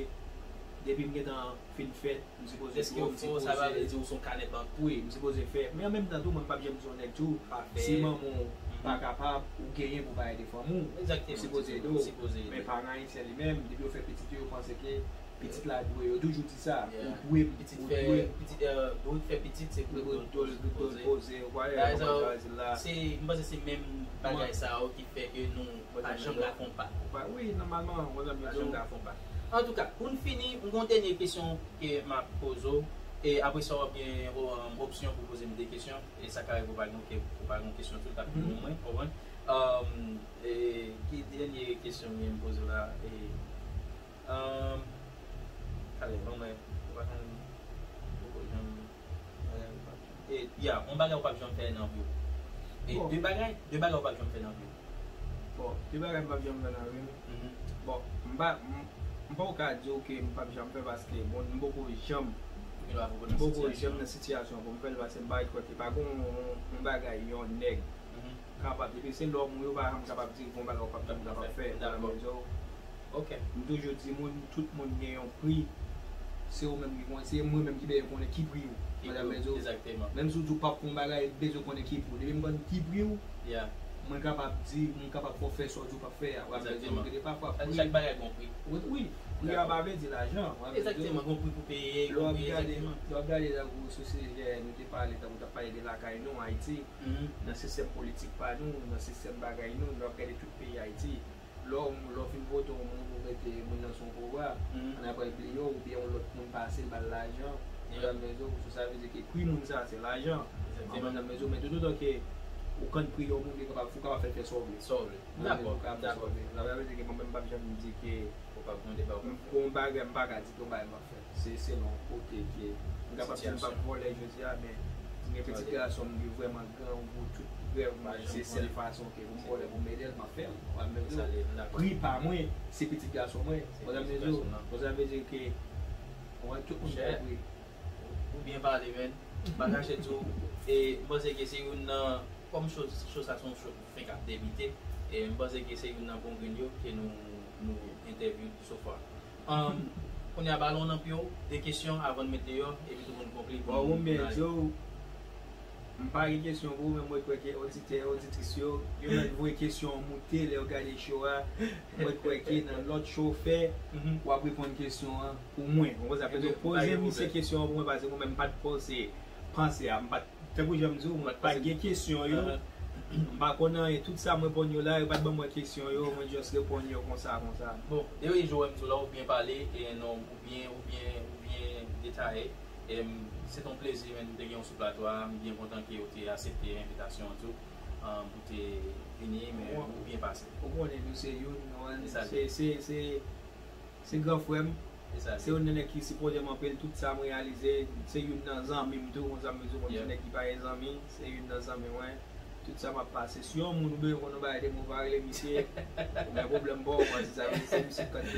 depi m gentan fin fèt, m sipoze di w, m sipoze. Sa pa vle di w se yon kanè bank. Wi, m sipoze fè. Men an menm tan tou, mwen m p ap janm di yon nèg tou, si manman w pa kapab, ou genyen pou w pa ede fanmi w. Ou sipoze ede w. Men paran ayisyen li menm, depi yo fè pitit yo, yo panse ke pitit la dwe, yo toujou di sa, ou dwe m, ou dwe m. Pitit, e, dwe fè pitit, se pou dwe l poze. Dwe l poze, ou pa wè kòman Brazil la. Se, m panse se menm bagay sa yo ki fè ke nou pa janm ka fè yon pa. Wi, nòmalman, mwen menm, yo pa janm ka fè yon pa. Antouka, pou n fini, m gen yon dènye kesyon ke m ap poze w. E apre sa, w ap gen, o, um, opsyon pou poze m de kesyon. E sa ka rive w pa gen, ou pa gen kesyon tou, l t ap vin pou mwen, ou konprann? Um, e ki dènye kesyon m gen pou poze w la? E, um, talè, ban mwen, ou pa janm, ou pa janm, e, ya, yon bagay ou p ap janm fè nan vi w. E de bagay, de bagay ou p ap janm fè nan vi w. Bon, de bagay m p ap janm fè nan vi m. Bon, m pa, m, m poko ka di w ke m p ap janm fè paske bon, m poko janm, m poko janm nan sitiyasyon pou m fè l paske m pa kwè ke pa gen yon, yon bagay yon nèg kapab, depi se lòm ou yo pa janm kapab di gon bagay ou p ap janm kapab fè. Ok. M toujou di moun, tout moun gen yon pri. Se ou menm ki konnen, se mwen menm ki bezwen konnen ki pri ou. Madanm Benzo. Menm si w di w p ap fè yon bagay, m bezwen konnen ki pri ou. Depi m konn ki pri ou, mwen kapab di, mwen kapab fè w fè sa w di w p ap fè a. Madanm Benzo, ou tande pafwa pri. Chak bagay gon pri. Wi, pri a pa vle di lajan. Egzakteman, gon pri pou peye, gon pri, egzakteman. Lè w ap gade tankou sou sijè nou te pale, tankou w t ap pale de lakay nou, Ayiti, nan sistèm politik pa nou, nan sistèm bagay nou, lè w ap gade tout peyi Ayiti, lè w, lè w fin vote yon moun pou mete moun nan sou yon pouvwa, ann apre l bliye w, oubyen yon lòt moun pase l ba l lajan, madanm Benzo, so sa vle di ke pri moun sa se lajan. Madanm Benzo, men toutotan ke ou konn pri yon moun, ou kapab, ou kapab fè l fè sa w vle. Sa w vle. Dakò, dakò. Sa vle di ke mwen menm m p ap janm di ke ou p ap mande ba ou. Pou yon bagay, m pa ka di ke yon bagay m ap fè. Se selon kote ke m kapab di m p ap vòlè jodi a, men gen pitit gason m ki vrèman grangou tout rèv mwen, se sèl fason ke pou m vòlè pou m ede l, m ap fè l. Ou pa menm pri pa mwen, se pitit gason mwen. Ou pa menm, sa vle di ke ou wè tout moun konpri. Ou byen pale, men. M pa kache di w, e m panse ke se youn nan, kòm cho sa se yon cho fenk ap debite, e m panse ke se youn nan bon grenn yo ke nou, nou entèvyou so far. Kounye a, balon nan pye w, de kesyon avan n met deyò, epi tou pou n konkli. Bon, ou byen di w, m pa gen kesyon pou ou, men mwen kwè ke oditè, oditris yo, yo mèt voye kesyon an moute lè yo gade cho a. Mwen kwè ke nan lòt cho w fè, w ap reponn kesyon an pou mwen. Ou konprann sa? Poze misye kesyon an pou mwen, paske mwen menm m pa t panse, panse a, m pa t Tankou jan m di w, mwen pa t gen kesyon yo. M pa konn anyen. Tout sa m reponn yo la, yo pa t ban mwen kesyon yo. Mwen just reponn yo konsa, konsa. Bon, e wi, jan w wè m di w la, ou byen pale, e non, ou byen, ou byen, ou byen detaye. E m, se t on plezi, men, m te gen w sou plato a. M byen kontan ke w te aksepte envitasyon an tou, pou w te vini, men ou byen pase. Ou konnen nou se youn, nou, se, se, se, Se gran frè m. Se youn nan nèg ki sipòte m anpil. Tout sa m reyalize, se youn nan zanmi m tou. Konsa m bezwen konn se nèg ki pa gen zanmi. Se youn nan zanmi mwen. Tout sa m ap pase. Si yon moun ou bezwen konn yon bagay de mwen, pa rele misye. Ou gen pwoblèm pa w, paske sa vle di se misye k konn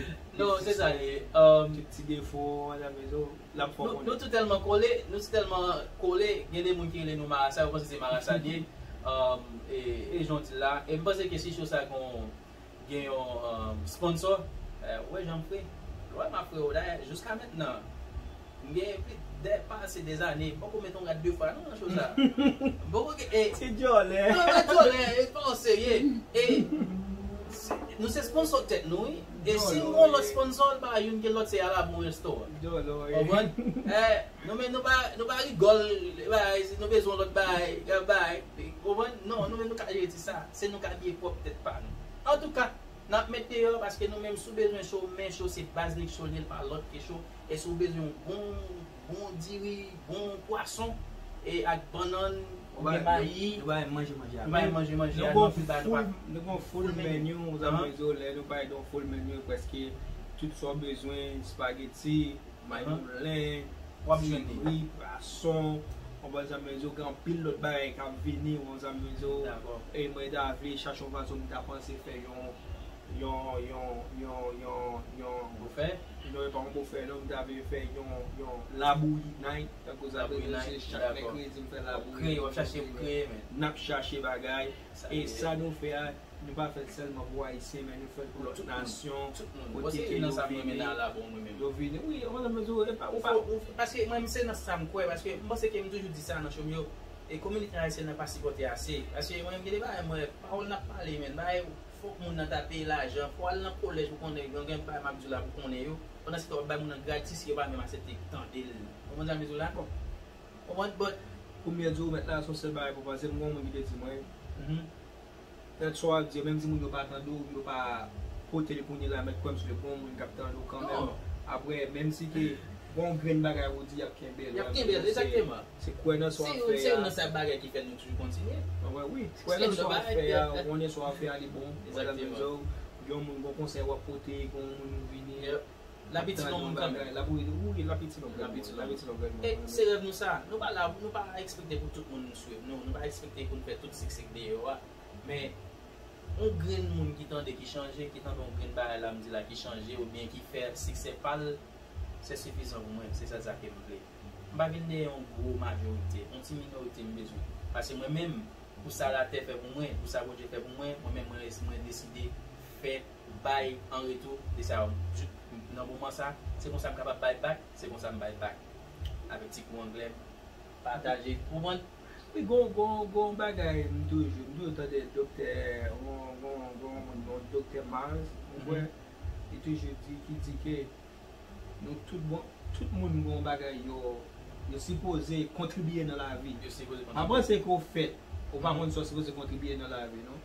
tout ti defo, madanm Benzo, l ap fè w konnen. Nou tou tèlman kole, nou tou tèlman kole, gen de moun ki rele nou marasa, yo panse se marasa n ye. E, e jan w di l la. E m panse ke si cho sa gon gen yon sponsò. Ou wè jan m fre? Ou wè m ap fre w. Dayè, jiska mentnan, m gen plis de, pase de zane, m poko met yon rad de fwa non nan cho sa. M poko gen. Ti djòlè. Non, men djòlè, e pa w serye. E nou se sponsò tèt nou, wi. E si nou gon lòt sponsò, l pa youn ke lòt, se Alabon Restaurant. Djòlè, wi. Konprann? Nou menm nou pa, nou pa rigòl, bagay, si nou bezwen lòt bagay, y ap bay. Konprann? Non, nou menm nou ka jere ti sa. Se nou k abiye pwòp tèt pa nou. Antouka, n ap met deyò paske nou menm si w bezwen cho, men cho se baz Nick Cho li ye, l pa lòt ke cho. E si w bezwen yon bon, bon diri, bon pwason, e ak bannann, oubyen mayi, nou bay manje manje a. Nou bay manje manje a, nou anpil bagay nou pa. Nou gon full menu, ou zanmi Benzo, lè nou bay nou full menu, prèske tout sa w bezwen, spageti, May moulen, diri, pwason, ou konprann sa m vle di w, gen anpil lòt bagay k ap vini, ou konprann sa m vle di w. E mwen ta vle chache yon fason m ta panse fè yon, yon, yon, yon, yon, yon, bofè? Non, e pa yon bofè, non, m ta vle fè yon, yon labouyi night, tankou sa vle di se chak mèkredi m fè labouyi. N ap chache bagay, e sa nou fè a, Nou pa fè l sèlman pou Ayisyen, men nou fè l pou lòt nasyon, kote ke yo vini. Yo vini, wi, ou konprann sa m vle di w, e pa, ou pa. Paske mwen menm se nan sa m kwè, paske m panse ke m toujou di sa nan cho m yo, e kominote ayisyèn nan pa sipòte ase. Paske mwen menm gen de bagay m wè, pawòl n ap pale, men bagay fòk moun nan ta peye lajan, fò w al nan kolèj pou konnen, gen, gen bagay m ap di w la pou konnen yo, pandan se tan w ap bay moun nan gratis, yo pa menm aksepte tande l. Ou konprann sa m vle di w la? Ou konprann, but. Pou m byen di w, mèt la, se yon sèl bagay pou panse, m gon moun ki te di mwen, Tèt sa w ap di yo, menm si moun yo pa tande w, yo pa pote l kounye la, mèt kwè m si yo gon moun k ap tande w kanmenm. Apre, menm si ke gon grenn bagay ou di, y ap kenbe l. Y ap kenbe l, egzakteman. Se kwè nan sa w ap fè a. Se youn nan sèl bagay ki fè nou toujou kontinye. Wi, kwè nan sa w ap fè a, ou konnen sa w ap fè a li bon. Egzakteman. Yon moun gon konsèy w ap pote, gon moun ou vini. L ap iti lonm kanmenm. L ap iti lonm. L ap iti lonm. E se rèv nou sa. Nou pa la, nou pa ekspekte pou tout moun swiv nou. Nou pa ekspekte pou n fè tout siksè k deyò a. Men, yon grenn moun ki tande, ki chanje, ki tande yon grenn bagay la m di la, ki chanje, oubyen ki fè siksè pa l, se sifizan pou mwen. Se sèl sa ke m vle. M pa vin dèyè yon gwo majorite. Yon ti minorite m bezwen. Paske mwen menm, pou sa latè fè pou mwen, pou sa Bondye fè pou mwen, mwen menm mwen, mwen deside fè, bay an retou de sa. Nan moman sa, se konsa m kapab bay back, se konsa m bay back. Avèk ti kou anglè m, pataje, ou konprann? Wi, gon, gon, gon bagay m toujou, m toujou tande doktè, gon, gon, gon moun, gon doktè Mars, ou wè, li toujou di, ki di ke nou tout bon, tout moun gon bagay yo, yo sipoze kontribye nan lavi. Yo sipoze kontribye. Pa panse ke w fèt, ou pa konn sa w sipoze kontribye nan lavi, non.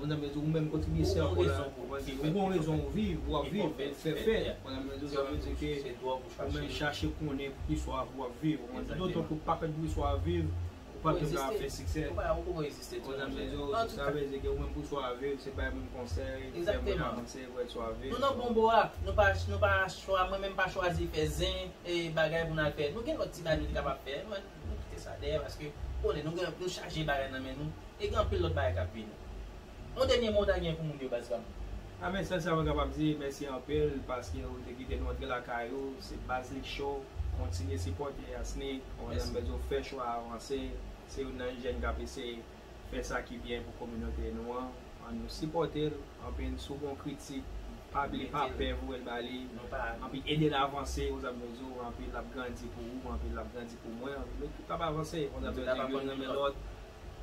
Ou nan mezi ou menm kontribye sèvo la, ou gon rezon ou viv, w ap viv, ou fè fè. Ou nan mezi ou sa vle di ke ou menm chache konnen poukisa w ap viv. Ou konn di otan ke w pa konn poukisa w ap viv, ou p ap janm ka fè siksè. Ou nan mezi ou sa vle di ke ou menm poukisa w ap viv, se bay moun konsèy, fè moun avanse, poukisa w ap viv. Nou nan bon bò a, nou pa, nou pa chwa, mwen menm pa chwazi fè zen, e bagay pou n al fè. Nou gen lòt ti bagay nou te kapab fè, men nou kite sa dèyè paske, konnen, nou gen, nou chaje bagay nan men nou. E gen anpil lòt bagay k ap vini. Yon dènye mo w ta gen pou moun yo, baz pa m? A, men sèl sa mwen kapab di, mèsi anpil paske ou te kite nou antre lakay ou. Se Bazlik Show. Kontinye sipòte Yasnik. Ou konprann, mèsi. Fè chwa avanse. Se youn nan jèn k ap eseye fè sa ki byen pou kominote nou an. Ann nou sipòte l. Anpil, si w gen yon kritik, pa bliye, pa pè voye l ba li. Anpil, ede l avanse, ou konprann, anpil l ap grandi pou ou, anpil l ap grandi pou mwen, anpil nou tout ap avanse, ou konprann, youn renmen lòt.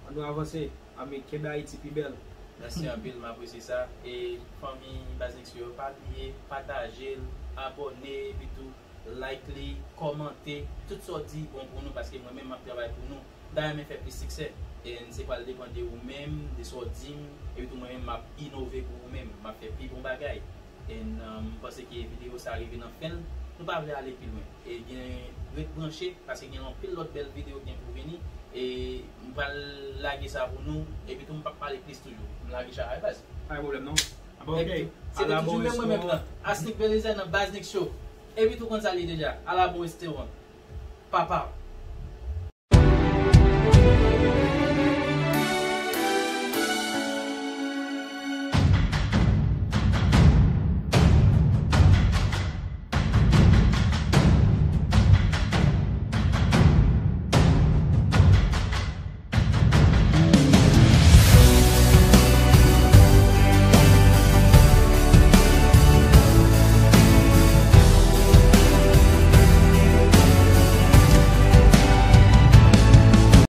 Ann nou avanse. Anpil, kenbe Ayiti pi bèl. Mèsi anpil, m apresye sa. E fanmi Bazlik Show yo, pa bliye pataje l, abòne, epi tou like li, kòmante, tout sa w di bon pou nou, paske mwen menm m ap travay pou nou. M ta renmen fè plis siksè. E se pral depann de ou menm, de sa w di m, epi tou mwen menm m ap inove pou ou menm, m ap fè pi bon bagay. E, um, m panse ke videyo sa rive nan fen l. Nou pa vle ale pi lwen. E gen, ret branche, paske gen anpil lòt bèl videyo ki gen pou vini. E m pral lage sa pou nou. Epi tou m p ap pale plis toujou. M lage chay la, baz. Pa gen pwoblèm non. Epi tou, se te toujou menm mwen menm nan Asnik Belizaire nan Baznik Show. Epi tou konn sa l ye deja. Ala bon Esteban. Papa.